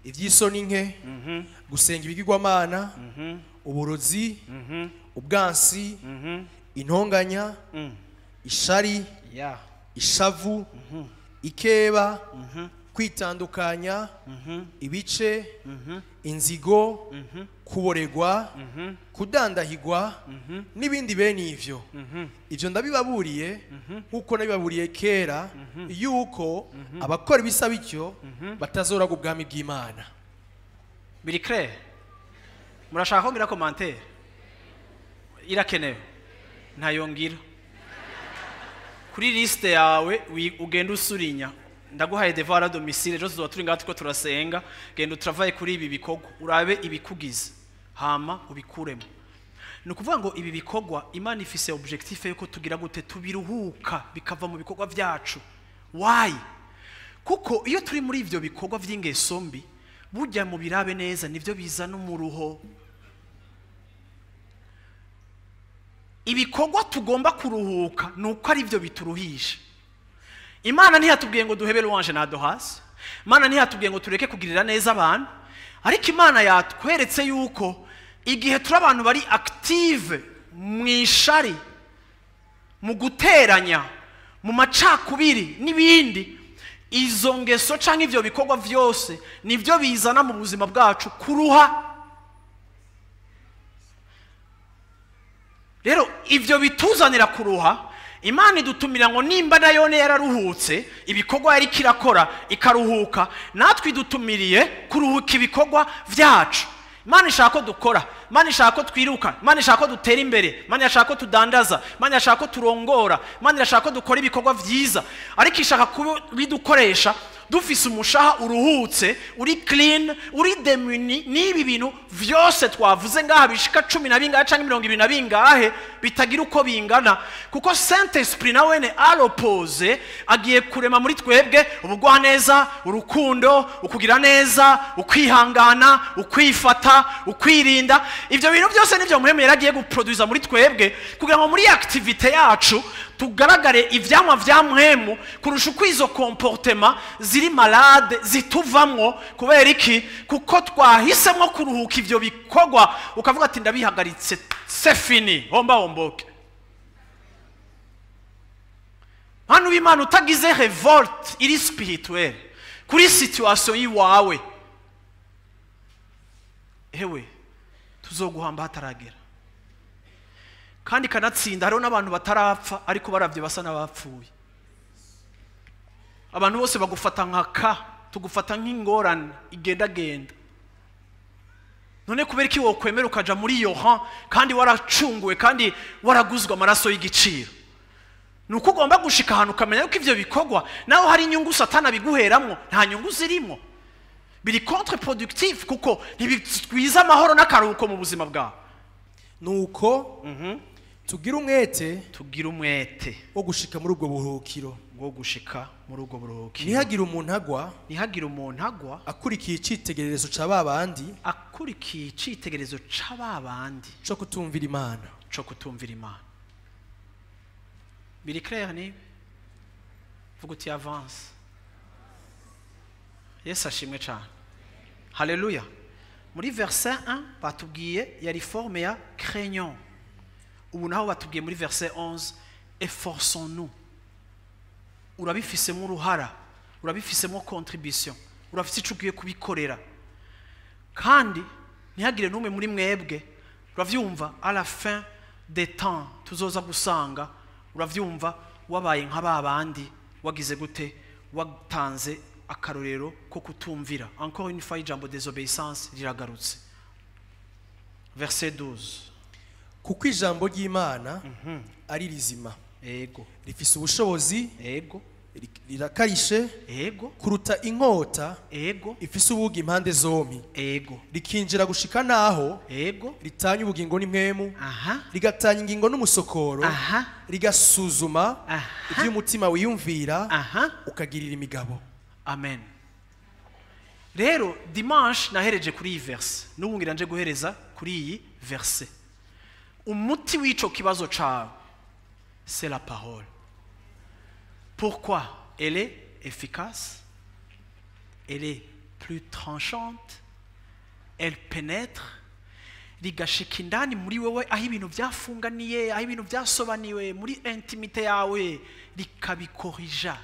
iby'isoni nke, gusenga ibigirwamana, uburozi, ubwansi, intonganya, ishari, ishavu, ikeba, kwitandukanya ibice, inzigo, kuboregwa, kudandahigwa n'ibindi bene ivyo. Ivyo ndabibaburiye nk'uko nabibaburiye kera, yuko abakora ibisa bityo batazoraga ubwami bw'Imana. Biri clair? Murashaka ko ngira commentaire? Irakenewe? Ntayongira. Kuri liste yawe ugenda usurinya, ndaguhaye devoir à domicile. Ejo tuzoba turi ngaha turiko turasenga, genda utravaye kuri ibi bikorwa, urabe ibikugize, hama ubikuremo. Ni ukuvuga ngo ibi bikorwa, Imana ifise objectif yuko tugira gute? Tubiruhuka, bikava mu bikorwa byacu. Why? Kuko iyo turi muri ivyo bikorwa vy'ingeso mbi, burya mu birabe neza, nivyo bizana umuruho. Ibikorwa tugomba kuruhuka ni uko ari byo bituruhisha. Imana ntiyatubwiye ngo duhebe louange na adoration, Imana ntiyatubwiye ngo tureke kugirira neza abantu, ariko Imana yatweretse yuko igihe turi abantu bari active mu ishari, mu guteranya, mu macakubiri n'ibindi, izo ngeso canke ivyo bikorwa vyose nivyo bizana mu buzima bwacu kuruha. Rero ivyo bituzanira kuruha, Imana idutumira ngo nimba nayone yararuhutse ibikorwa yari kirakora ikaruhuka, natwe idutumiriye kuruhuka ibikorwa vyacu. Imana ishaka ko dukora, Imana ishaka ko twiruka, Imana ishaka ko dutera imbere, Imana ishaka ko tudandaza, Imana ishaka ko turongora, Imana ishaka ko dukora ibikorwa vyiza, ariko ishaka kubidukoresha dufise umushaha uruhutse, uri clean, uri démuni n'ibi bintu vyose twavuze ngaha bishika 10 na bingahe canke 20 na bingahe bitagira uko bingana. Kuko Saint Esprit nawene à l'opposé agiye kurema muri twebwe ubugwaneza, urukundo, ukugira neza, ukwihangana, ukwifata, ukwirinda. Ivyo bintu byose nivyo Mpwemu yaragiye guproduza muri twebwe kugira ngo muri activité yacu tugaragare ivyamwa vya Mpwemu kurusha uko izo comportement ziri malade zituvamwo. Kubera iki? Kuko twahisemwo kuruhuka ivyo bikorwa, ukavuga ati: "Ndabihagaritse, c'est fini, homba homboke." Hano w'Imana, utagize révolte iri spirituelle kuri situation yiwawe, hewe tuzoguhamba hataragera. Kandi kanatsinda hariho n'abantu batarapfa ariko baravye basa n'abapfuye. Abantu bose bagufata nka ka tugufata nk'ingorane igendagenda. None kubera iki wokwemera ukaja muri iyo rang kandi waracunguwe, kandi waraguzwe amaraso y'igiciro? Ni uko ugomba gushika ahantu ukamenya yuko ivyo bikorwa, naho hari inyungu Satana biguheramwo, nta nyungu zirimo, biri contre-productif, kuko ntibigwiza amahoro n'akaruhuko mu buzima bwawe. Nuko tugira umwete Tugira umwete wo gushika muri ubwo buruhukiro, wo gushika muri ubwo buruhukiro, ntihagire umuntu agwa ntihagire umuntu agwa akurikiye icitegererezo ca ba bandi akurikiye icitegererezo c'aba bandi co kutumvira Imana. co kutumvira Imana. Biri clair? Ni vuga uti: "Avance." Yesu ashimwe cyane, haleluya. Muri verset 1 batubwiye yari forme ya craignons, ubu naho batubwiye muri verset 11: efforçons-nous. Urabifisemo uruhara, urabifisemo contribution, urafise ico ugiye kubikorera. Kandi ntihagire n'umwe muri mwebwe, uravyumva, à la fin des temps tuzoza gusanga, uravyumva, wabaye nka ba bandi wagize gute? Watanze akarorero ko kutumvira. Encore une fois ijambo désobéissance riragarutse. Verset 12. Kuko ijambo ry'Imana ari rizima, rifise ubushobozi. Rirakarishe Ego. kuruta inkota Ego. ifise ubugi impande zombi, Ego. rikinjira gushika naho Ego. ritanya ubugingo n'impwemu, rigatanya ingingo n'umusokoro, rigasuzuma iby'umutima wiyumvira, ukagirira imigabo. Amen. Rero dimanche nahereje kuri iyi verse, n'ubu ngira nje guhereza kuri iyi verse. Umuti w'ico kibazo cawe, c'est la parole. Pourquoi? Elle est efficace, elle est plus tranchante, elle pénètre, rigashika indani muri wewe aho ibintu byafunganiye, aho ibintu byasobaniwe muri intimité yawe, rikabikorija,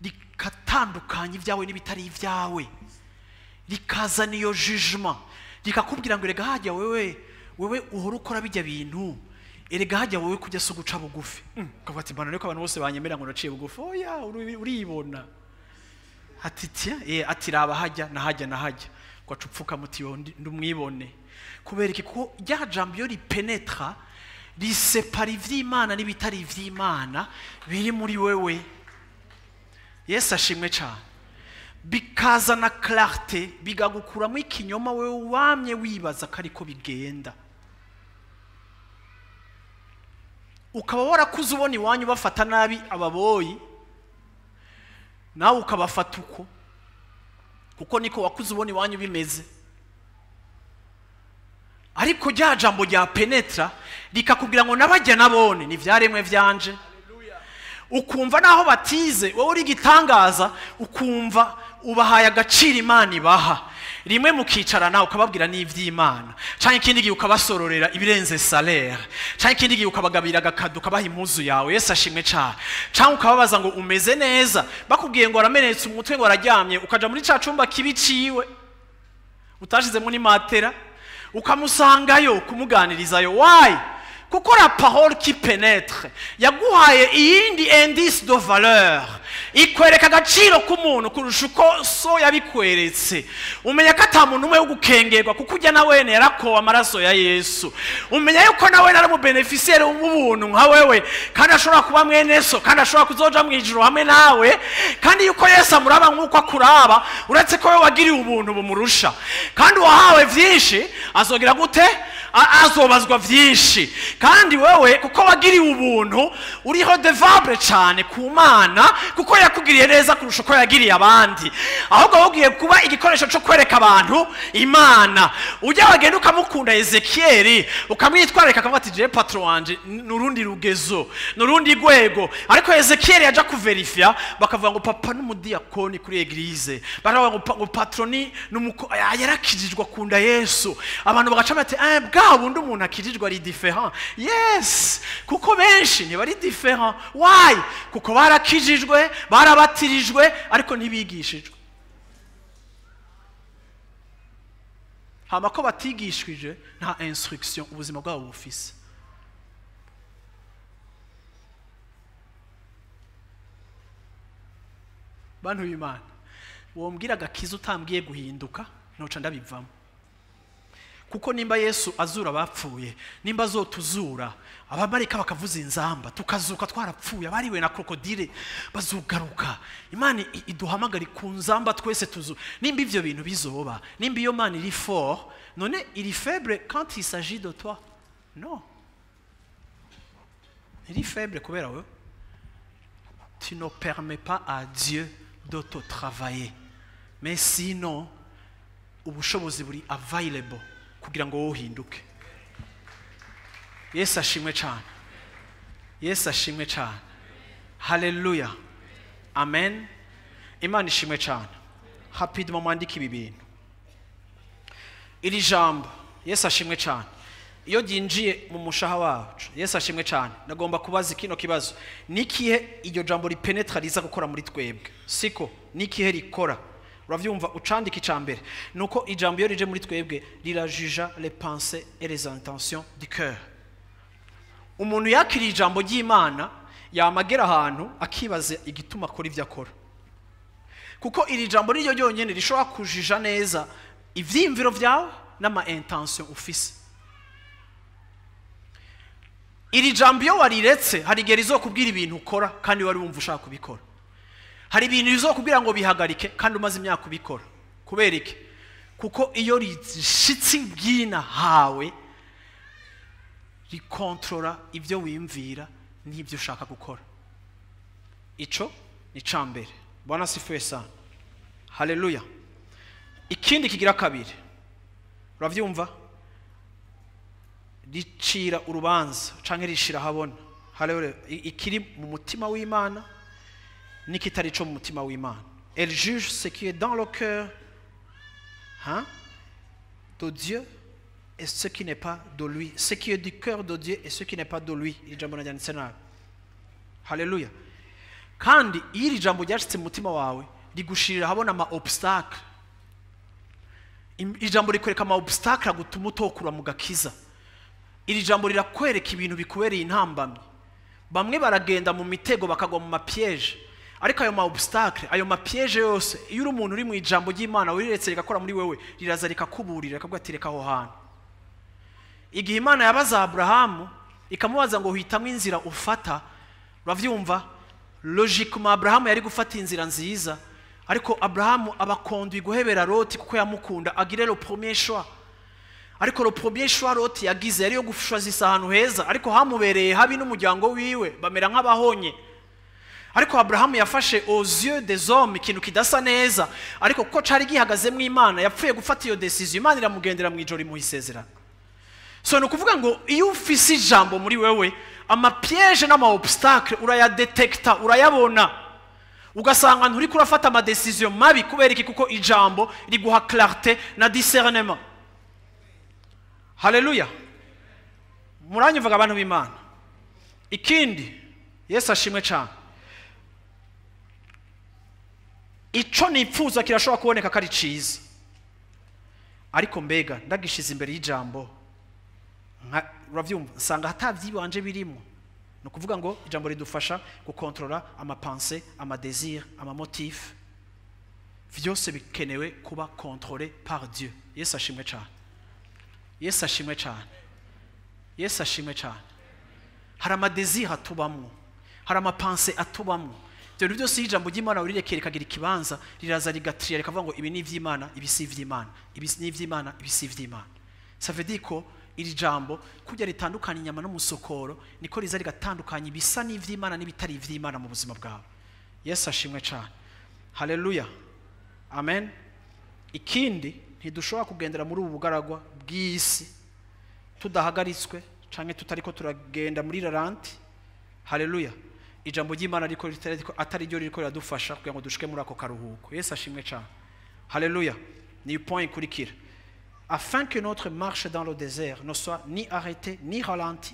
rikatandukanya ibyawe n'ibitari ibyawe, rikazana iyo jugement, rikakubwira ngo erega hajya wewe, wewe uhora ukora bijya bintu, erega hajya wowe kujya si uguca bugufi. Ukavuga ati mbana ariko abantu bose banyemera ngo naciye bugufi. Oya, uribona. Ati tiens, ati raba hajya na hajya na hajya, ngo aca upfuka muti yo ndumwibone. Kubera iki? Kuko rya jambo iyo ripenetra, risepara ivy'Imana n'ibitari ivy'Imana biri muri wewe. Yesu ashimwe cyane. Bikazana clarté, bigagukuramo ikinyoma wewe wamye wibaza ko ariko bigenda. Ukaba warakuze ubona iwanyu bafata nabi ababoyi, nawe ukabafata uko, kuko niko wakuze ubona iwanyu bimeze. Ariko rya jambo rya penetra rikakubwira ngo nabajya nabone ni ivyaremwe vyanje. Ukumva naho batize wowe uri igitangaza, ukumva ubahaye agaciro Imana ibaha. Rimwe mukicarana ukababwira n'ivy'Imana, canke ikindi gihe ukabasororera ibirenze salaire, canke ikindi gihe ukabagabira agakado ukabaha impuzu yawe. Yesu ashimwe cane. Canke ukababaza ngo umeze neza, bakubwiye ngo aramenetse umutwe ngo araryamye, ukaja muri ca cumba kibi ciwe utashizemo ni matera, ukamusangayo kumuganirizayo. Why? Kuko la parole qui pénètre yaguhaye iyindi indice de valeur, ikwereka agaciro k'umuntu kurusha uko so yabikweretse. Umenya ko ata muntu umwe wo gukengerwa, kuko ujya na wene yarakowe amaraso ya Yesu. Umenya yuko na wene ari umubeneficiaire w'ubuntu nka wewe, kandi ashobora kuba mwene so, kandi ashobora kuzoja mu ijuru hamwe nawe, kandi yuko Yesu amuraba nk'uko akuraba, uretse ko we wagiriwe ubuntu bumurusha. Kandi uwahawe vyinshi azogira gute? Azobazwa vyinshi. Kandi wewe kuko wagiriwe ubuntu uriho devable cyane ku Mana, kuko yakugiriye neza kurusha uko yagiriye abandi. Ahubwo wowe ugiye kuba igikoresho cyo kwereka abantu Imana. Ujya wagenda ukamukunda Ezekieli, ukamwitwararika, akavuga ati je patron wanje nurundi rugezo, nurundi rwego. Ariko Ezekieli yaja kuverifya, bakavuga ngo papa n'umudiakoni kuri eglise, baravuga ngo patroni yarakijijwe akunda Yesu. Abantu bagaca bati bwa bundi umuntu akijijwe ari différent. Yes, kuko benshi ntibari différent. Why? Kuko barakijijwe, barabatirijwe, ariko ntibigishijwe. Hama ko batigishije nta instruction ubuzima bwabo bufise. Bantu b'Imana, wombwira agakiza utambwiye guhinduka, noca ndabivamo. Kuko nimba Yesu azura abapfuye, nimba azotuzura, abamarika bakavuza inzamba, tukazuka twarapfuye, abariwe na krokodile bazugaruka. Imana iduhamagara ku nzamba twese tuzu. Nimba ivyo bintu bizoba, nimba iyo Mana iri fort, none iri faible quand il s'agit de toi? Non. Iri faible kubera wewe. Tu ne permets pas à Dieu de te travailler. Mais sinon, ubushobozi buri available kugira ngo wowe uhinduke. Yesu ashimwe cyane. Yesu ashimwe cyane. Haleluya. Amen. Imana ishimwe cyane. Rapidement mwandike ibi bintu. Iri jambo, Yesu ashimwe cyane. Iyo ryinjiye mu mushaha wacu, Yesu ashimwe cyane. Nagomba kubaza kino kibazo. Nikihe iryo jambo ripenetra riza gukora muri twebwe? Siko, nikihe rikora? Uravyumva ucandika icambere. Nuko ijambo iyo rije muri twebwe rirajuja les pensées et les intentions du cœur. Umuntu yakiriye ijambo ry'Imana yamagera ahantu akibaza igituma akora ivyo akora. Kuko iri jambo riryo ryonyene rishobora kujija neza ivyiyumviro vyawe n'ama intention ufise. Iri jambo iyo wariretse, hari igihe rizokubwira ibintu ukora kandi wari wumva ushaka kubikora. Hari ibintu rizokubwira ngo bihagarike kandi umaze imyaka ubikora. Kubera iki? Kuko iyo rishitse ibwina hawe, rikontorora ibyo wiyumvira n'ibyo ushaka gukora. Ico ni ca mbere. Bwana asifiwe sana. Haleluya. Ikindi kigira kabiri, uravyumva, ricira urubanza canke rishira habona, haleluya, ikiri mu mutima w'Imana n'ikitari co mu mutima w'Imana. Elle juge ce qui est dans le cœur, hein, de Dieu et ce qui n'est pas de lui, ce qui est du cœur de Dieu et ce qui n'est pas de lui. Iri jambo naryanditse nabi. Haleluya. Kandi iyo iri jambo ryashitse mu mutima wawe, rigushirira habona ama obstacle. Ijambo rikwereka ama obstacle agutuma utokura mu gakiza. Iri jambo rirakwereka ibintu bikubereye intambamyi. Bamwe baragenda mu mitego, bakagwa mu ma piège, ariko ayo ma obstacle, ayo ma piège yose, iyo uri umuntu uri mu ijambo ry'Imana, wiriretse rigakora muri wewe, riraza rikakuburira, rikavuga ati: "Reka aho hantu." Igihe Imana yabaza Aburahamu, ikamubaza ngo: "Hitamo inzira ufata," uravyumva, logiquement Aburahamu yari gufata inzira nziza, ariko Aburahamu aba conduit guhebera Loti kuko yamukunda, agire le premier choix. Ariko le premier choix Loti yagize yari yo gushwazisa ahantu heza, ariko hamubereye habi n'umuryango wiwe bamera nk'abahonye. Ariko Aburahamu yafashe, aux yeux des hommes, ikintu kidasa neza, ariko kuko cari gihagazemo Imana, yapfuye gufata iyo décision, Imana iramugendera mu ijoro, imuha isezerano. So ni ukuvuga ngo iyo ufise ijambo muri wewe, ama piège n'ama obstacle urayadetekta, urayabona, ugasanga nturiko urafata ama décision mabi. Kubera iki? Kuko ijambo riguha clarté na discernement. Haleluya. Muranyumvaga, abantu b'Imana? Ikindi, Yesu ashimwe cyane, ico nipfuza kirashobora kuboneka ko ari ciza, ariko mbega ndagishize imbere y'ijambo, uravyumva, nsanga hatavyibanje birimo. Ni ukuvuga ngo ijambo ridufasha gukontorora ama pensées, ama désir, ama motif, vyose bikenewe kuba contrôlé par Dieu. Yesu ashimwe cyane. Yesu ashimwe cyane. Yesu ashimwe cyane. Hari ama désir atubamwo, hari ama pensées atubamwo. Ibyo bintu byose, iyo ijambo ry'Imana urirekeye rikagira ikibanza, riraza rigatiriya, rikavuga ngo: "Ibi ni iby'Imana, ibi si iby'Imana, ibi ni iby'Imana, ibi si iby'Imana." Ça veut dire ko iri jambo kujya ritandukanya inyama n'umusokoro, niko riza rigatandukanya ibisa n'iby'Imana n'ibitari iby'Imana mu buzima bwawe. Yesu ashimwe cyane. Haleluya, amen. Ikindi, ntidushobora kugendera muri ubu bugaragwa bw'isi tudahagaritswe canke tutariko turagenda muri ralenti. Haleluya. Ijambo ry'Imana ariko atari ryo ririko riradufasha kugira ngo dushike muri ako karuhuko. Yesu ashimwe cyane. Haleluya. Ni point ikurikira: afin que notre marche dans le désert ne soit ni arrêtée ni ralentie,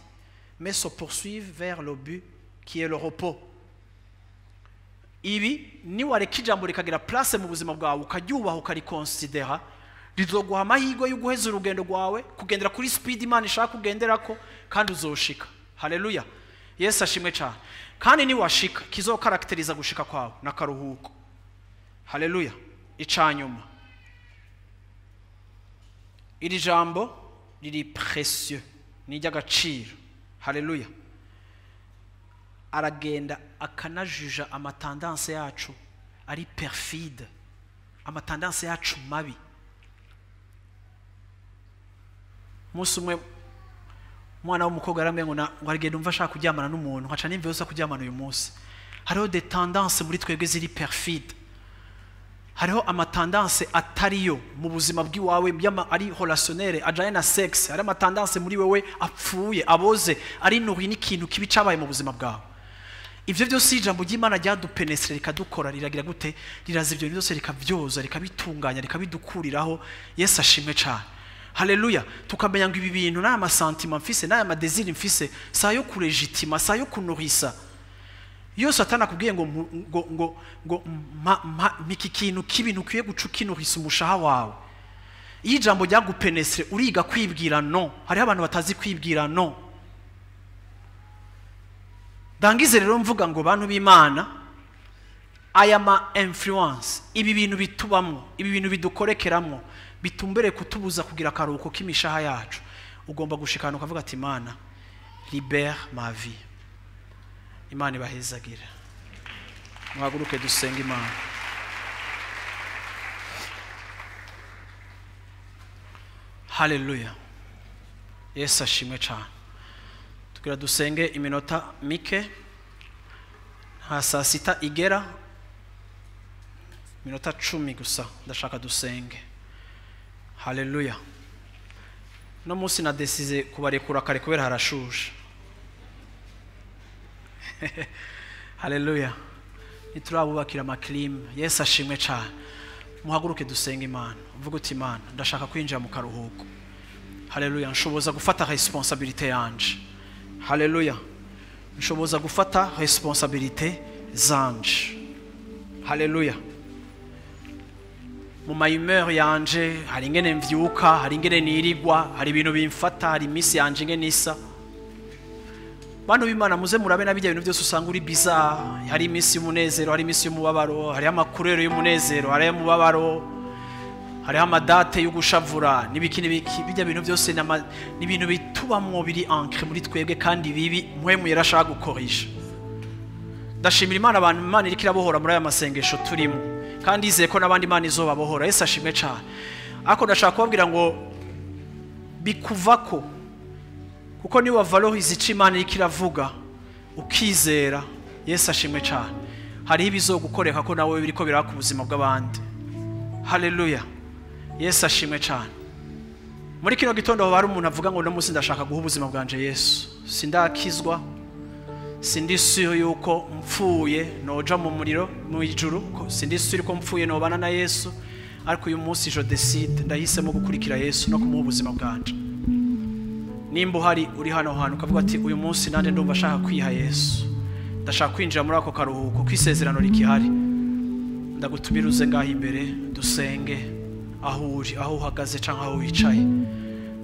mais se poursuive vers le but qui est le repos. Ibi, niwareka ijambo rikagira place mu buzima bwawe, ukaryubaha, ukarikonsidera, rizoguha amahirwe yo guheza urugendo rwawe, kugendera kuri speed Imana ishaka kugenderako, kandi uzoshika. Haleluya. Yesu ashimwe cyane. Kandi niwashika, kizokarakteriza gushika kwawe n'akaruhuko. Haleluya. Icanyuma, iri jambo riri précieux, ni iry'agaciro. Haleluya. Aragenda akanajuja ama tendance yacu ari perfide, ama tendance yacu mabi. Umunsi umwe umwana w'umukobwa yarambwiye ngo ngo arigenda umva ashaka kuryamana n'umuntu, nkaca nimva yose kuryamana uyu munsi. Hariho des tendances muri twebwe ziri perfide, hariho ama tendance atariyo mu buzima bw'iwawe ari relationnel, ajanye na sexe. Hari ama tendance muri wewe apfuye, aboze, ari nourri n'ikintu kibi cabaye mu buzima bwawe. Ivyo byose, ijambo ry'Imana ryadupenesire, rikadukora, riragira gute? Riraza ibyo bintu byose rikabyoza, rikabitunganya, rikabidukuriraho. Yesu ashimwe cyane. Haleluya. Tukamenya ngo ibi bintu n'aya ma sentiment mfise n'aya ma désir mfise, si ayo kurejitima, si ayo kunuhisa. Iyo Satani akubwiye ngo mpa iki kintu kibi, ntukwiye guca ukinuhisa umushaha wawe. Iyo ijambo ryagupenesire, uriga kwibwira no. Hariho abantu batazi kwibwira no. Dangize rero mvuga ngo, bantu b'Imana, aya ma influence, ibi bintu bitubamwo, ibi bintu bidukorekeramwo, bitumbere kutubuza kugira akaruhuko k'imishaha yacu, ugomba gushikana ukavuga ati: "Imana, Libère ma vie. Imana ibahezagira. Muhaguruke dusenge Imana. Haleluya. Yesu ashimwe cyane. Tugira dusenge iminota mike, nta saa sita igera, iminota 10 gusa ndashaka dusenge. Haleluya. No munsi na desize kubarekura kare kubera harashuje. Haleluya. Ntiturabubakira amaklime. Yesu ashimwe cyane. Muhaguruke dusenge Imana. Uvuge uti Imana, ndashaka kwinjira mu karuhuko. Haleluya. Nshoboza gufata responsabilité yanje. Haleluya. Nshoboza gufata responsabilité zanje. Haleluya. Mu mayumeur yanje hari ingene mvyuka, hari ingene nirigwa, hari ibintu bimfata, hari imisi yanje ingene isa. Bantu b'Imana muze murabe nabijya ibintu byose usanga uri bizarre. Hari imisi y'umunezero, hari imisi y'umubabaro, hari amakurero y'umunezero, hari ay'umubabaro, hariho amadate y'ugushavura n'ibiki n'ibiki. Bijya bintu byose n'ibintu bitubamwo biri ancré muri twebwe kandi bibi mpwemu yarashaka gukorisha. Ndashimira Imana abantu Imana iriko irabohora muri aya masengesho turimo, kandi izeye ko n'abandi Imana izobabohora. Yesu ashimwe cyane. Ariko ndashaka kubabwira ngo bikuvako, kuko niba valorize icyo Imana iriko iravuga ukizera. Yesu ashimwe cyane. Hariho ibizogukoreka ko nawe biriko biraka ubuzima bw'abandi. Haleluya. Yesu ashimwe cyane. Muri kino gitondo hari umuntu avuga ngo no munsi ndashaka guha ubuzima bwanje Yesu. Sindakizwa, sindi sure yuko mpfuye noja mu muriro mu ijuru, sindi sure ko mpfuye nobana na Yesu, ariko uyu munsi je décide, ndahisemo gukurikira Yesu no kumuha ubuzima bwanje. Nimba uhari uri hano hantu ukavuga ati uyu munsi nande ndumva ashaka kwiha Yesu, ndashaka kwinjira muri ako karuhuko kwisezerano rikihari, ndagutumira uze ngaho imbere dusenge. Aho uri, aho uhagaze cyangwa aho wicaye,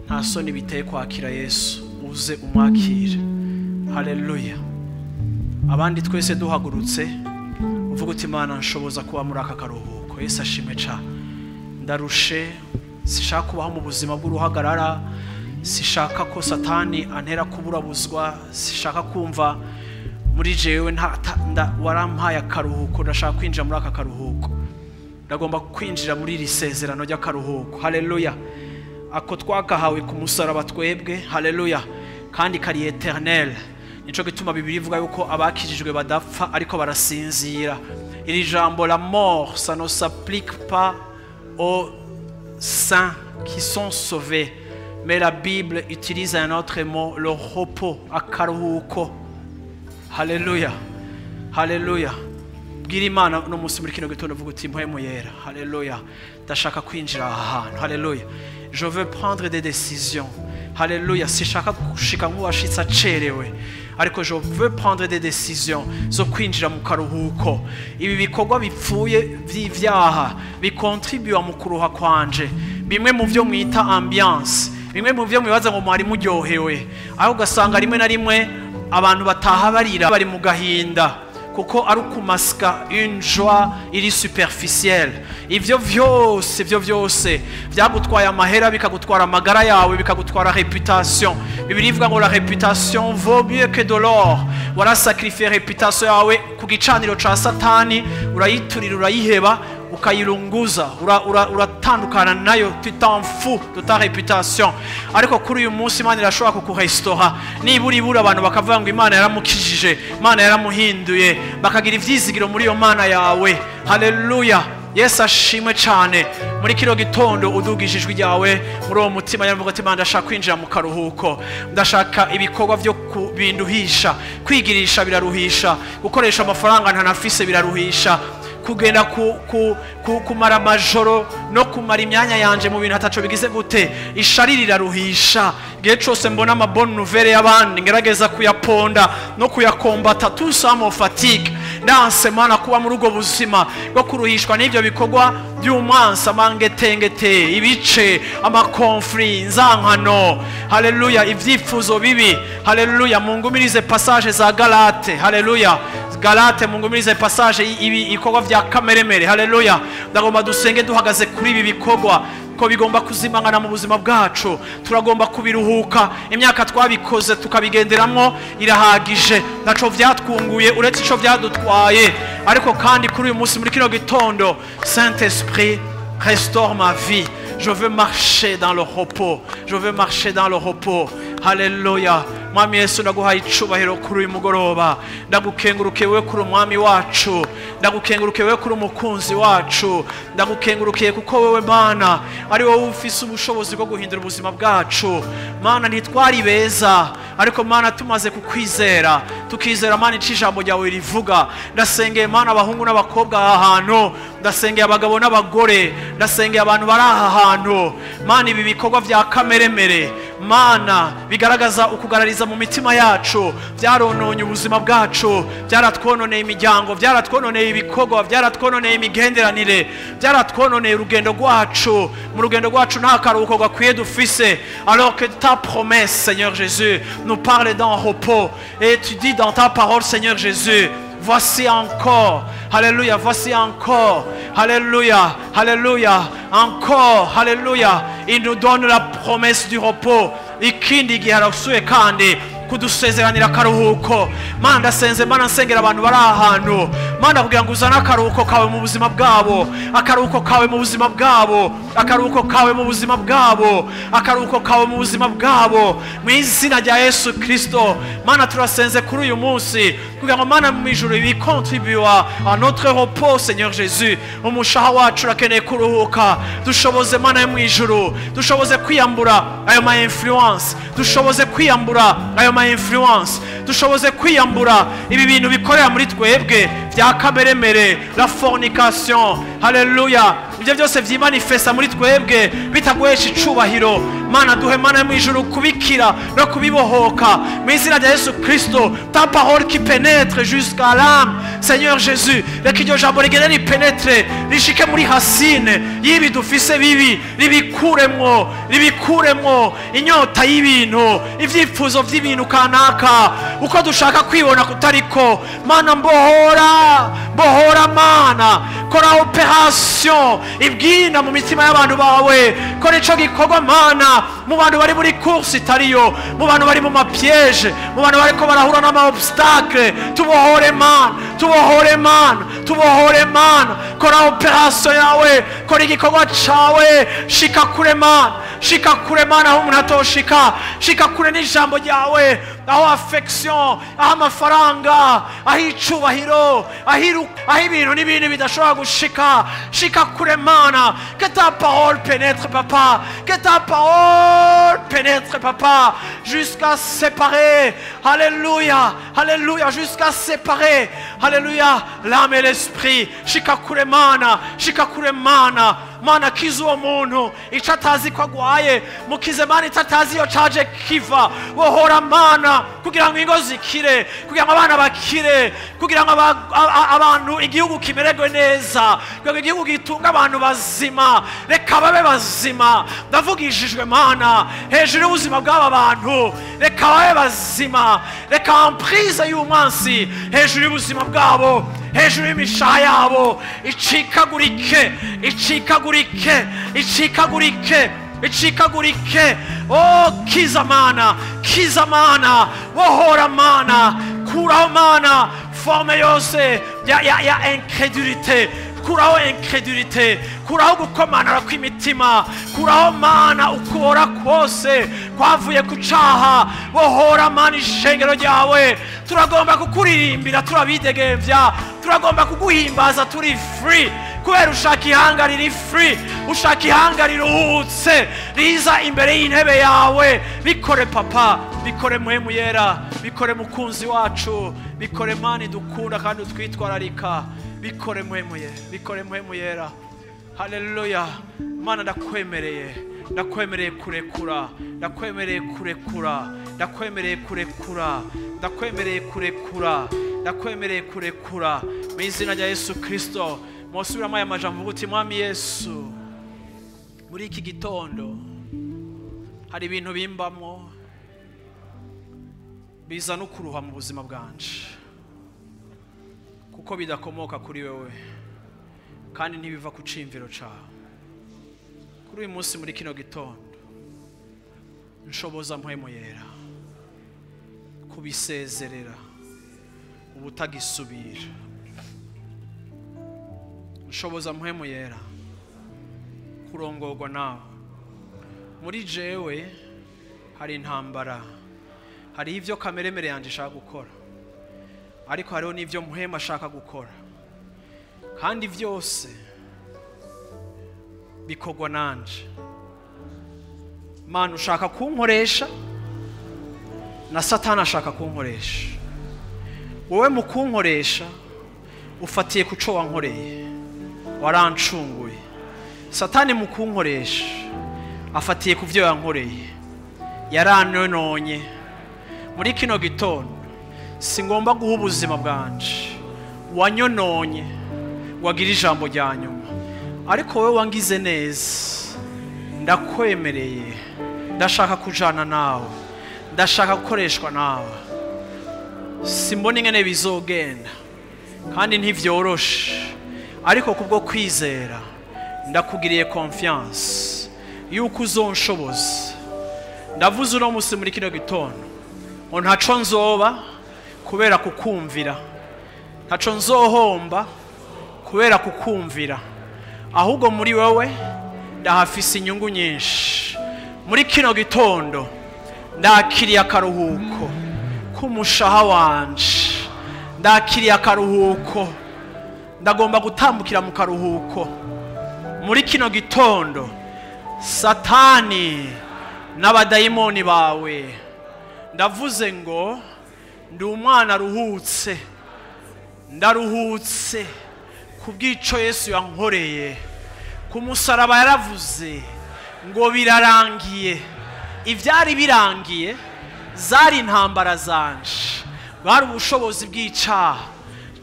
nta soni biteye kwakira Yesu, uze umwakire. Haleluya. Abandi twese duhagurutse uvuga uti Imana nshoboza kuba muri aka karuhuko. Yesu ashimwe cyane. Ndarushe, sishaka kubaho mu buzima bw'uruhagarara, sishaka ko Satani antera kuburabuzwa, sishaka kumva muri jewe warampaye akaruhuko, ndashaka kwinjira muri aka karuhuko. Ndagomba kwinjira muri iri sezerano ry'akaruhuko. Haleluya. Ako twakahawe ku musaraba twebwe. Haleluya. Kandi kari eternel. Nico gituma Bibiliya ivuga yuko abakijijwe badapfa ariko barasinzira. Iri jambo la mort, ça ne s'applique pas aux saints qui sont sauvés, mais la Bible utilise un autre mot, le repos, akaruhuko. Haleluya. Haleluya. Bwira Imana no munsi muri kino gitondo uvuga uti mpwemu yera. Haleluya. Ndashaka kwinjira aha hantu. Haleluya. Je veux prendre des décisions. Haleluya. Sishaka gushika nk'uwashitse acerewe, ariko je veux prendre des décisions zo kwinjira mu karuhuko. Ibi bikorwa bipfuye vy'ivyaha bikontribuwa mu kuruha kwanje, bimwe mu vyo mwita ambiance, bimwe mu vyo mwibaza ngo mwari muryohewe, aho ugasanga rimwe na rimwe abantu bataha barira bari mu gahinda, kuko ari ukumaska une joie iri superficielle. Ivyo vyose, ivyo vyose vyagutwaye amahera, bikagutwara amagara yawe, bikagutwara réputation. Bibiliya ivuga ngo la réputation vaut mieux que de l'or. Warasacrifié réputation yawe ku gicaniro ca Satani, urayiturira, urayiheba, ukayirunguza, uratandukana nayo, tu t'en fous de ta réputation. Ariko kuri uyu munsi Imana irashobora kukurestora. Nibura ibura abantu bakavuga ngo Imana yaramukijije, Imana yaramuhinduye, bakagira ivyizigiro muri iyo Mana yawe. Haleluya. Yesu ashimwe cyane. Muri kino gitondo udugije ijwi ryawe muri uwo mutima yavuga ati Imana ndashaka kwinjira mu karuhuko, ndashaka ibikorwa byo kubinduhisha, kwigirisha biraruhisha, gukoresha amafaranga ntanafise biraruhisha, kugenda kumara amajoro no kumara imyanya yanje mu bintu ataco bigize gute, ishari riraruhisha. Igihe cose mbona ama bonne nouvelle y'abandi ngerageza kuyaponda no kuyakombata, tout ça me fatigue. Ndanse Mana kuba muri ubwo buzima bwo kuruhishwa n'ivyo bikorwa by'umwansi, amangetengete, ibice, amakonfli, inzankano. Haleluya. Ivyifuzo bibi. Haleluya. Mungumirize passage za Galate. Haleluya. Galate, mungumirize passage ibi ibikorwa vya kameremere. Haleluya. Ndagomba dusenge duhagaze kuri ibi bikorwa. Ko bigomba kuzimangana mu buzima bwacu. Turagomba kubiruhuka. Imyaka twabikoze tukabigenderamwo irahagije, ntaco vyatwunguye uretse ico vyadutwaye. Ariko kandi kuri uyu munsi muri kino gitondo, Saint-Esprit, restaure ma vie. Je veux marcher dans le repos. Je veux marcher dans le repos. Hallelujah. Mwami Yesu, ndaguhaye icubahiro kuri uyu mugoroba. Ndagukengurukiye wewe kuri umwami wacu, ndagukengurukiye wewe kuri umukunzi wacu, ndagukengurukiye kuko wewe Mana ari wowe ufise ubushobozi bwo guhindura ubuzima bwacu. Mana, ntitwari beza, ariko Mana tumaze kukwizera, tukizera Mana ico ijambo ryawe rivuga. Ndasengeye Mana abahungu n'abakobwa aha hantu, ndasengeye abagabo n'abagore, ndasengeye abantu bari aha hantu. Mana, ibi bikorwa vya kameremere Mana bigaragaza ukugarariza mu mitima yacu byarononye ubuzima bwacu, byaratwononeye imiryango, byaratwononeye ibikorwa, byaratwononeye imigenderanire, byaratwononeye urugendo rwacu. Mu rugendo rwacu nta karuhuko gakwiye dufise, alors que ta promesse, Seigneur Jésus, nous parle d'un repos. Et tu dis dans ta parole, Seigneur Jésus, voici encore, alléluia, voici encore, alléluia, alléluia, encore, alléluia. Il nous donne la promesse du repos. Ikindi gihe arasuye kandi kudusezeranira akaruhuko. Mana, ndasenze Mana, nsengera abantu bari ahantu Mana kugira ngo uzane akaruhuko kawe mu buzima bwabo, akaruhuko kawe mu buzima bwabo, akaruhuko kawe mu buzima bwabo, akaruhuko kawe mu buzima bwabo, mu izina rya Yesu Kristo. Mana, turasenze kuri uyu munsi kugira ngo Mana mu ijuru bikontribuwa à notre repos, Seigneur Jésus. Umushaha wacu urakeneye kuruhuka. Dushoboze Mana yo mu ijuru, dushoboze kwiyambura ayo ma influence, dushoboze kwiyambura ayo ma influence, dushoboze kwiyambura ibi bintu bikorera muri twebwe bya kameremere, la fornication, haleluya, ibyo byose vyimanifesta muri twebwe bitaguhesha icubahiro. Mana, duhe Mana mu ijuru kubikira no kubibohoka mu izina rya Yesu Kristo. Ta parole qui pénètre jusqu'à l'âme, Seigneur Jésus, reka iryo jambo rigende ripenetre, rishike muri racine y'ibi dufise bibi, ribikuremwo, ribikuremwo inyota y'ibintu, ivyifuzo vy'ibintu kanaka, uko dushaka kwibona kutariko. Mana, mbohora, mbohora Mana, kora operation ibwina mu mitima y'abantu bawe, kora ico gikorwa Mana mu bantu bari muri course itariyo, mu bantu bari mu mapiège, mu bantu bariko barahura n'ama obstacle. Tubohore Mana, tubohore Mana, tubohore Mana, kora operation yawe, kora igikorwa cawe, shika kure Mana, shika kure Mana aho umuntu atoshika, shika kure n'ijambo ryawe, aho affection, aho amafaranga, aho icubahiro, aho ibintu n'ibintu bidashobora gushika. Shika kure Mana, que ta parole pénètre papa, que ta parole pénètre papa, jusqu'à séparer, alléluia, alléluia, jusqu'à séparer, alléluia, l'âme et l'esprit. Shika kure Mana, shika kure Mana. Mana, kiza uwo muntu ico atazi ko agwaye, mukize Mana ico atazi iyo caje kiva. Bohora Mana kugira ngo ingo zikire, kugira ngo abana bakire, kugira ngo abantu igihugu kimererwe neza, kugira ngo igihugu gitunge abantu bazima. Reka babe bazima. Ndavugishijwe Mana hejuru y'ubuzima bw'aba bantu, reka babe bazima, reka emprise y'umwansi hejuru y'ubuzima bwabo, hejuru y'imishaha yabo icikagurike, icikagurike, icikagurike, icikagurike. Oh, kiza Mana, kiza Mana, bohora Mana, kuraho Mana forme yose ya incrédulité, kuraho incrédulité, kuraho gukomanara kw'imitima, kuraho Mana ukubora kose kwavuye ku caha. Bohora Mana ishengero ryawe. Turagomba kukuririmbira turabidegemvya, turagomba kuguhimbaza turi free, kubera ushaka ihanga riri free, ushaka ihanga riruhutse riza imbere y'intebe yawe. Bikore papa, bikore Mpwemu Yera, bikore mukunzi wacu, bikore Mana dukunda kandi utwitwararika, bikore Mpwemu Yera, bikore Mpwemu Yera. Haleluya. Mana, ndakwemereye, ndakwemereye kurekura, ndakwemereye kurekura, ndakwemereye kurekura, ndakwemereye kurekura, ndakwemereye kurekura mu izina rya Yesu Kristo. Mwosubiramo aya majambo, uvuga uti: Mwami Yesu, muri iki gitondo hari ibintu bimbamwo biza no kuruha mu buzima bwanje, kuko bidakomoka kuri wewe kandi ntibiva ku ciyumviro cawe. Kuri Kuri uyu munsi muri kino gitondo, nshoboza Mpwemu Yera kubisezerera ubutagisubira. Nshoboza Mpwemu Yera kurongorwa nawe. Muri jewe hari intambara, hari ivyo kameremere yanje ishaka gukora, ariko hariho n'ivyo Mpwemu ashaka gukora, kandi vyose bikorwa nanje. Mana ushaka kunkoresha na Satani ashaka kunkoresha. Wowe mu kunkoresha ufatiye kuco wankoreye, warancunguye. Satani mu kunkoresha afatiye ku vyo yankoreye, yaranononye. Muri kino gitondo singomba guha ubuzima bwanje wanyononye wagira ijambo rya nyuma, ariko wowe wangize neza, ndakwemereye, ndashaka kujana nawe, ndashaka gukoreshwa nawe. Simbona ingene bizogenda kandi ntivyoroshe, ariko kubwo kwizera ndakugiriye confiance yuko uzonshoboza. Ndavuze uno munsi muri kino gitondo ngo ntaco nzoba kubera kukumvira, ntaco nzohomba kubera kukumvira, ahubwo muri wewe ndahafise inyungu nyinshi. Muri kino gitondo ndakiriye akaruhuko k'umushaha wanje, ndakiriye akaruhuko, ndagomba gutambukira mu karuhuko. Muri kino gitondo Satani n'abadayimoni bawe ndavuze ngo ndi umwana aruhutse, ndaruhutse kubw'ico Yesu yankoreye. Ku musaraba yaravuze ngo birarangiye. Ivyari birangiye zari intambara zanje, bwari ubushobozi bw'icaha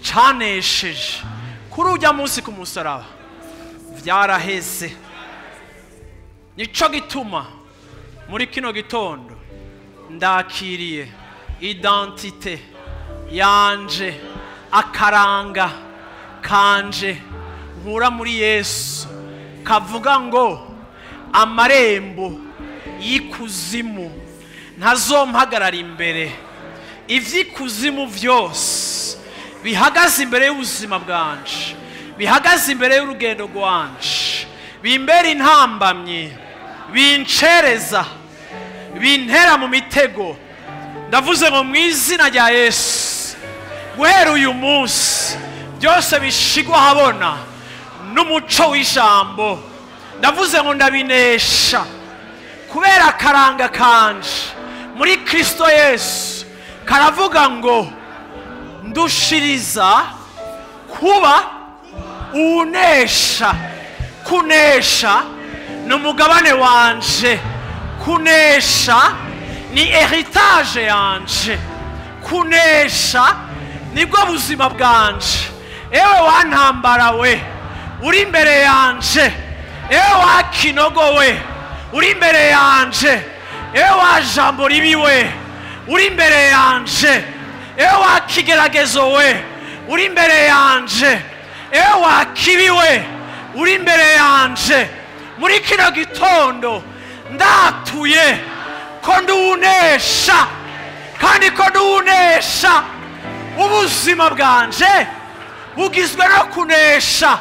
canesheje. Kuri ujya munsi ku musaraba vyaraheze. Nico gituma muri kino gitondo ndakiriye identite yanje, akaranga kanje nkura muri Yesu, kavuga ngo amarembo y'ikuzimu ntazompagarara imbere. Ivy'ikuzimu vyose bihagaze imbere y'ubuzima bwanje, bihagaze imbere y'urugendo rwanje, bimbera intambamyi, bincereza, bintera mu mitego. Ndavuze ngo mu izina rya Yesu, guhera uyu munsi byose bishigwa habona n'umuco w'ijambo. Ndavuze ngo ndabinesha kubera akaranga kanje muri Kristo Yesu karavuga ngo ndushiriza kuba unesha. Kunesha ni umugabane wanje, kunesha ni heritage yanje, kunesha nibwo buzima bwanje. Ewe wantambara we uri imbere yanje, ewe wa kinogo we uri imbere yanje, ewe wa jambo ribi we uri imbere yanje, ewe wa kigeragezo we uri imbere yanje, ewe wa kibi we uri imbere yanje. Muri kino gitondo ndatuye ko ndunesha, kandi ko ndunesha. Ubuzima bwanje bugizwe no kunesha.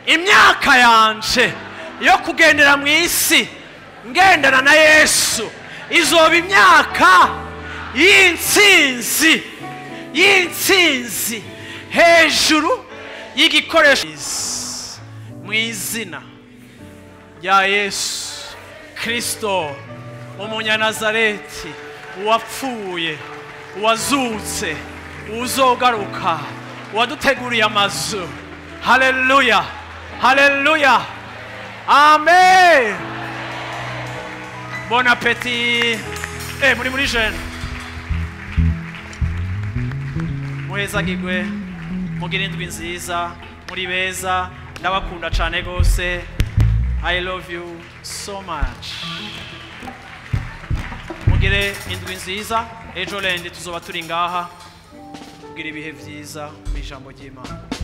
Imyaka yanje yo kugendera mu isi ngendana na Yesu izoba imyaka y'intsinzi, y'intsinzi hejuru y'igikoresho. Mu izina rya Yesu Kristo umunyanazareti, uwapfuye, uwazutse, uzogaruka, uwaduteguriye amazu. Haleluya, haleluya, amen. Bon appétit. Muri muri jeune muhezagirwe, mugire indwi nziza, muri beza, ndabakunda cyane gose. I love you so much. Mugire indwi nziza, ejo lendi tuzoba turi ngaha. Mugire ibihe vyiza mu ijambo ry'Imana.